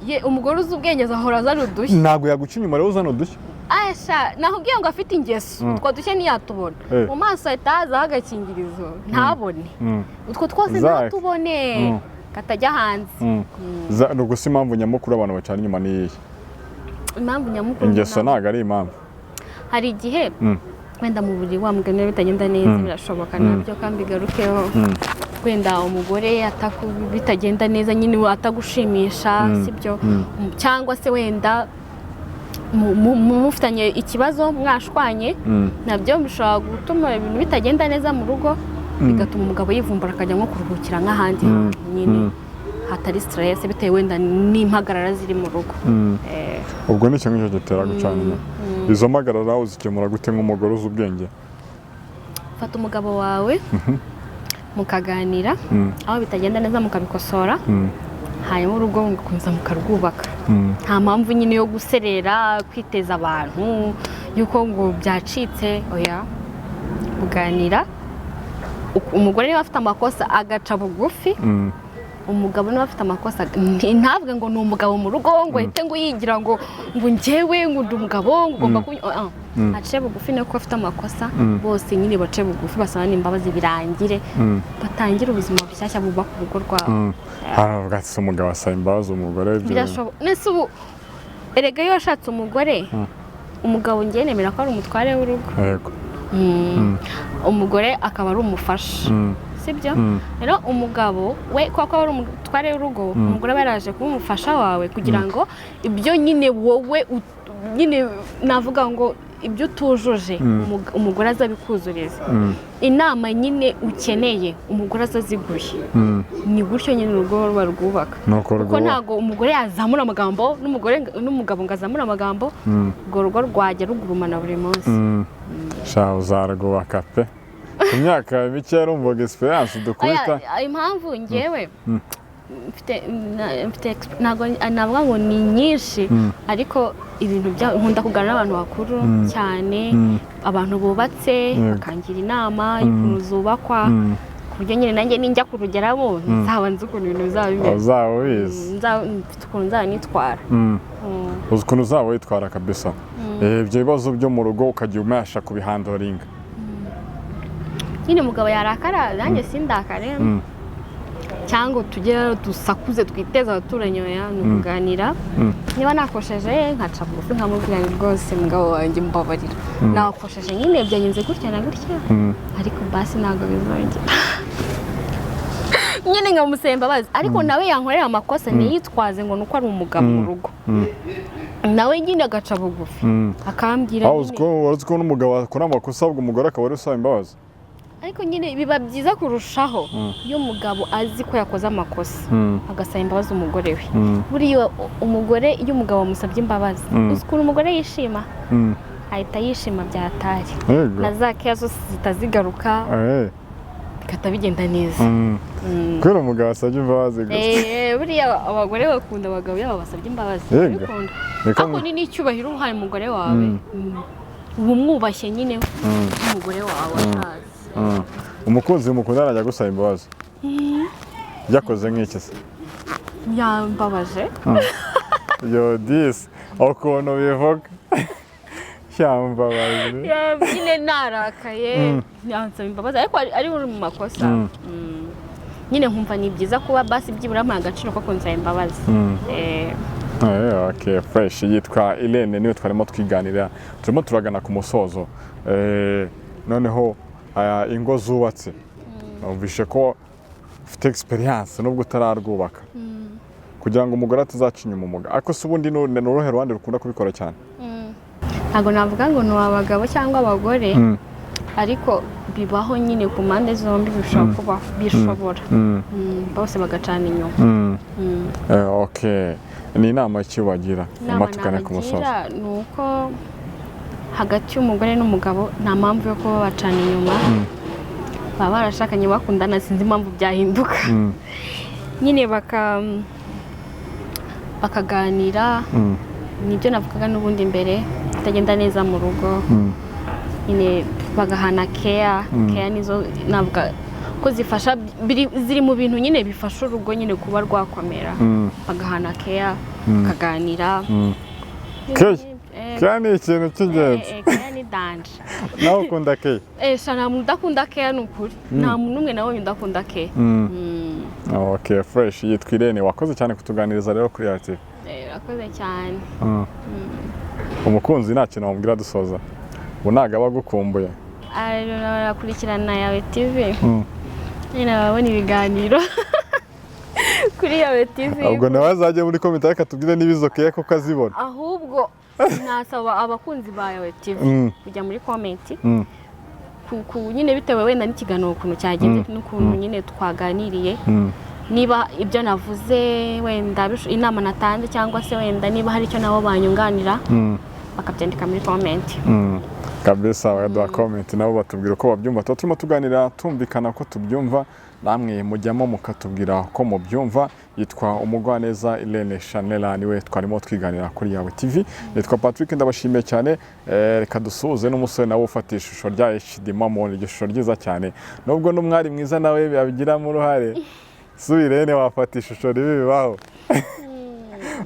[SPEAKER 1] Ye, umugore uzi ubwenge azahora azana udushya.
[SPEAKER 2] Ntabwo yaguca inyuma rero uzana udushya?
[SPEAKER 1] Asha, nakubwiye ngo afite ingeso, utwo dushya ntiyatubona. Mu maso ahita hazaho agakingirizo, ntabone utwo twose, ntatubone, katajya hanze.
[SPEAKER 2] Ni ugusa impamvu nyamukuru abantu bacana inyuma ni iyihe?
[SPEAKER 1] Impamvu nyamukuru
[SPEAKER 2] Ingeso ntabwo ari impamvu.
[SPEAKER 1] Hari igihe wenda mu buriri wa mugani bitagenda neza, birashoboka nabyo kandi bigarukeho. Wenda umugore bitagenda neza nyine, atagushimisha, sibyo? Cyangwa se wenda mufitanye ikibazo, mwashwanye, nabyo bishobora gutuma ibintu bitagenda neza mu rugo, bigatuma umugabo yivumbura akajya nko kuruhukira nk'ahandi hantu nyine hatari stress, bitewe wenda n'impagarara ziri mu rugo.
[SPEAKER 2] Ubwo ni icyo ngicyo gitera gucana inyuma. Izo mpagarara uzikemura gute nk'umugore uzi ubwenge?
[SPEAKER 1] Fata umugabo wawe mukaganira, aho bitagenda neza mukabikosora, hanyuma urugo mugakomeza mukarwubaka. Nta mpamvu nyine yo guserera, kwiteza abantu yuko ngo byacitse, oya. Kuganira, umugore niba afite amakosa agaca bugufi, umugabo niba afite amakosa ntavuge ngo ni umugabo mu rugo, ngo ahite ngo yigira ngo njyewe ngo ndi umugabo, ngo ugomba kuny ah, ah. Ace bugufi niko afite amakosa. Bose nyine bace bugufi, basabane imbabazi, birangire, batangire ubuzima bushyashya, bubaka urugo rwabo.
[SPEAKER 2] Haravuga ati: "Umugabo asaba imbabazi umugore ibyo
[SPEAKER 1] Birashoboka. Nese ubu erega iyo washatse umugore, umugabo ngiye nemera ko ari umutware w'urugo. Umugore akaba ari umufasha, sibyo? Rero umugabo we, kuko aba ari umutware w'urugo, umugore aba yaraje kuba umufasha wawe kugira ngo ibyo nyine wowe nyine navuga ngo ibyo utujuje, umugore azabikuzuriza. Inama nyine ukeneye, umugore azaziguye. Ni gutyo nyine urugo barwubaka.
[SPEAKER 2] Nuko
[SPEAKER 1] Kuko
[SPEAKER 2] rwubaka.
[SPEAKER 1] ntabwo umugore yazamura amagambo n'umugore n'umugabo ngo azamure amagambo, urwo rugo rwajya rugurumana buri munsi.
[SPEAKER 2] Sha, uzarwubaka pe. Ku myaka mike yarumvaga experience dukubita.
[SPEAKER 1] Oya, impamvu ngewe mfite ntabwo navuga ngo ni nyinshi, ariko ibintu bya nkunda kuganira n'abantu bakuru cyane, abantu bubatse, bakangira inama y'ukuntu zubakwa, ku buryo nyine nanjye ninjya kurugeramo nzaba nzi ukuntu ibintu bizaba bimeze.
[SPEAKER 2] Uzaba ubizi.
[SPEAKER 1] Mfite ukuntu nzaba nitwara.
[SPEAKER 2] Uzi ukuntu uzaba witwara kabisa. Ibyo bibazo byo mu rugo ukajya umesha kubihandlinga.
[SPEAKER 1] Nyine umugabo yarakara, nanjye sindakare cyangwa tugere dusakuze twiteze abaturanyi. Oya, ni ukuganira. Niba nakosheje, nkaca bugufi nkamubwira ngo: "Rwose mugabo wanjye, mbabarira, nakosheje nyine, byagenze gutya na gutya, ariko basi ntabwo bizongera." Nyine nkamusaba imbabazi, ariko nawe yankorera amakosa ntiyitwaze ngo ni uko ari umugabo mu rugo. Nawe nyine agaca bugufi, akambwira
[SPEAKER 2] Aho uzi
[SPEAKER 1] nyine.
[SPEAKER 2] ko wari uzi ko n'umugabo akora amakosa, ahubwo umugore akaba ari usaba imbabazi?
[SPEAKER 1] Ariko nyine biba byiza kurushaho iyo umugabo azi ko yakoze amakosa, agasaba imbabazi umugore we. Buriya umugore, iyo umugabo amusabye imbabazi, uzi ukuntu umugore yishima? Ahita yishima byatari, na za keya zose zihita zigaruka, bigahita bigenda neza.
[SPEAKER 2] Kubera umugabo asabye imbabazi gusa.
[SPEAKER 1] Buriya abagore bakunda abagabo iyo babasabye imbabazi. Barabikunda.
[SPEAKER 2] Niko.
[SPEAKER 1] Ariko ni n'icyubahiro uhaye umugore wawe. Uba umwubashye nyine nk'umugore wawe atazi.
[SPEAKER 2] Umukunzi mukundana ajya gusaba imbabazi yakoze nk'iki se?
[SPEAKER 1] Yambabaje.
[SPEAKER 2] Yo disi, ukuntu bivuga yambabaje.
[SPEAKER 1] Nyine narakaye yansaba imbabazi, ariko ari uri mu makosa. Nyine nkumva ni byiza kuba basi byibura amuha agaciro ko kunsaba imbabazi.
[SPEAKER 2] Okay, fresh. Yitwa Irene, niwe twarimo twiganira. Turimo turagana ku musozo. Noneho aya, ingo zubatse, numvishe ko ufite experience nubwo utararwubaka, kugira ngo umugore atazaca inyuma umugabo. Ariko se ubundi ni uruhe ruhande rukunda kubikora cyane?
[SPEAKER 1] Ntabwo navuga ngo ni abagabo cyangwa abagore, ariko bibaho nyine ku mpande zombi, bishobora kubaho, bishobora. Bose bagacana inyuma.
[SPEAKER 2] Okay, ni inama ki wagira?
[SPEAKER 1] Inama
[SPEAKER 2] Nyuma tugane ku musozo.
[SPEAKER 1] nabagira ni uko hagati y'umugore n'umugabo nta mpamvu yo kuba bacana inyuma. Baba barashakanye bakundana, sinzi impamvu byahinduka. Nyine bakaganira. Nibyo navugaga n'ubundi mbere, bitagenda neza mu rugo, nyine bagahana keya. Keya nizo navuga ko zifasha, ziri mu bintu nyine bifasha urugo nyine kuba rwakomera. Bagahana keya, bakaganira.
[SPEAKER 2] Keya. Keya ni ikintu cy'ingenzi.
[SPEAKER 1] Keya ni danger.
[SPEAKER 2] Nawe ukunda keya?
[SPEAKER 1] Sha, nta muntu udakunda keya, ni ukuri, nta muntu n'umwe nabonye udakunda keya.
[SPEAKER 2] Okay, fresh. Yitwa Irene, wakoze cyane kutuganiriza rero kuri RTV.
[SPEAKER 1] Urakoze cyane.
[SPEAKER 2] Umukunzi nta kintu wamubwira dusoza? Ubu ntabwo aba agukumbuye?
[SPEAKER 1] Barakurikirana Yawe TV. Nyine babona ibiganiro kuri Yawe TV.
[SPEAKER 2] Ubwo nawe azajya muri comment ariko atubwire niba izo keya koko azibona.
[SPEAKER 1] Ahubwo nasaba abakunzi ba Yawe TV kujya muri comment, nyine bitewe wenda n'ikiganiro ukuntu cyagenze n'ukuntu nyine twaganiriye, niba ibyo navuze wenda inama natanze, cyangwa se wenda niba hari icyo nabo banyunganira, bakabyandika muri comment.
[SPEAKER 2] Kabisa, bakaduha comment nabo batubwira uko babyumva. Tuba turimo tuganira tumvikana ko tubyumva, namwe mujyamo mukatubwira uko mubyumva. Yitwa Umugwaneza Irene Shanela, niwe twarimo twiganira kuri Yawe TV. Nitwa Patrick, ndabashimiye cyane. Reka dusuhuze n'umusore nawe ufata ishusho rya HD Mamon, iryo shusho ryiza cyane, nubwo n'umwari mwiza nawe yabigiramo uruhare. Si Irene wafata ishusho ribi bibaho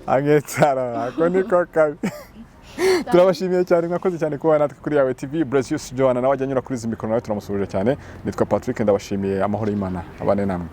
[SPEAKER 2] agetara, ako niko kabi. Turabashimiye cyane, mwakoze cyane kuba natwe kuri Yawe TV. Bresius Joanna nawe ajya anyura kuri izi mikoro, nawe turamusuhuje cyane. Nitwa Patrick, ndabashimiye. Amahoro y'Imana abane namwe.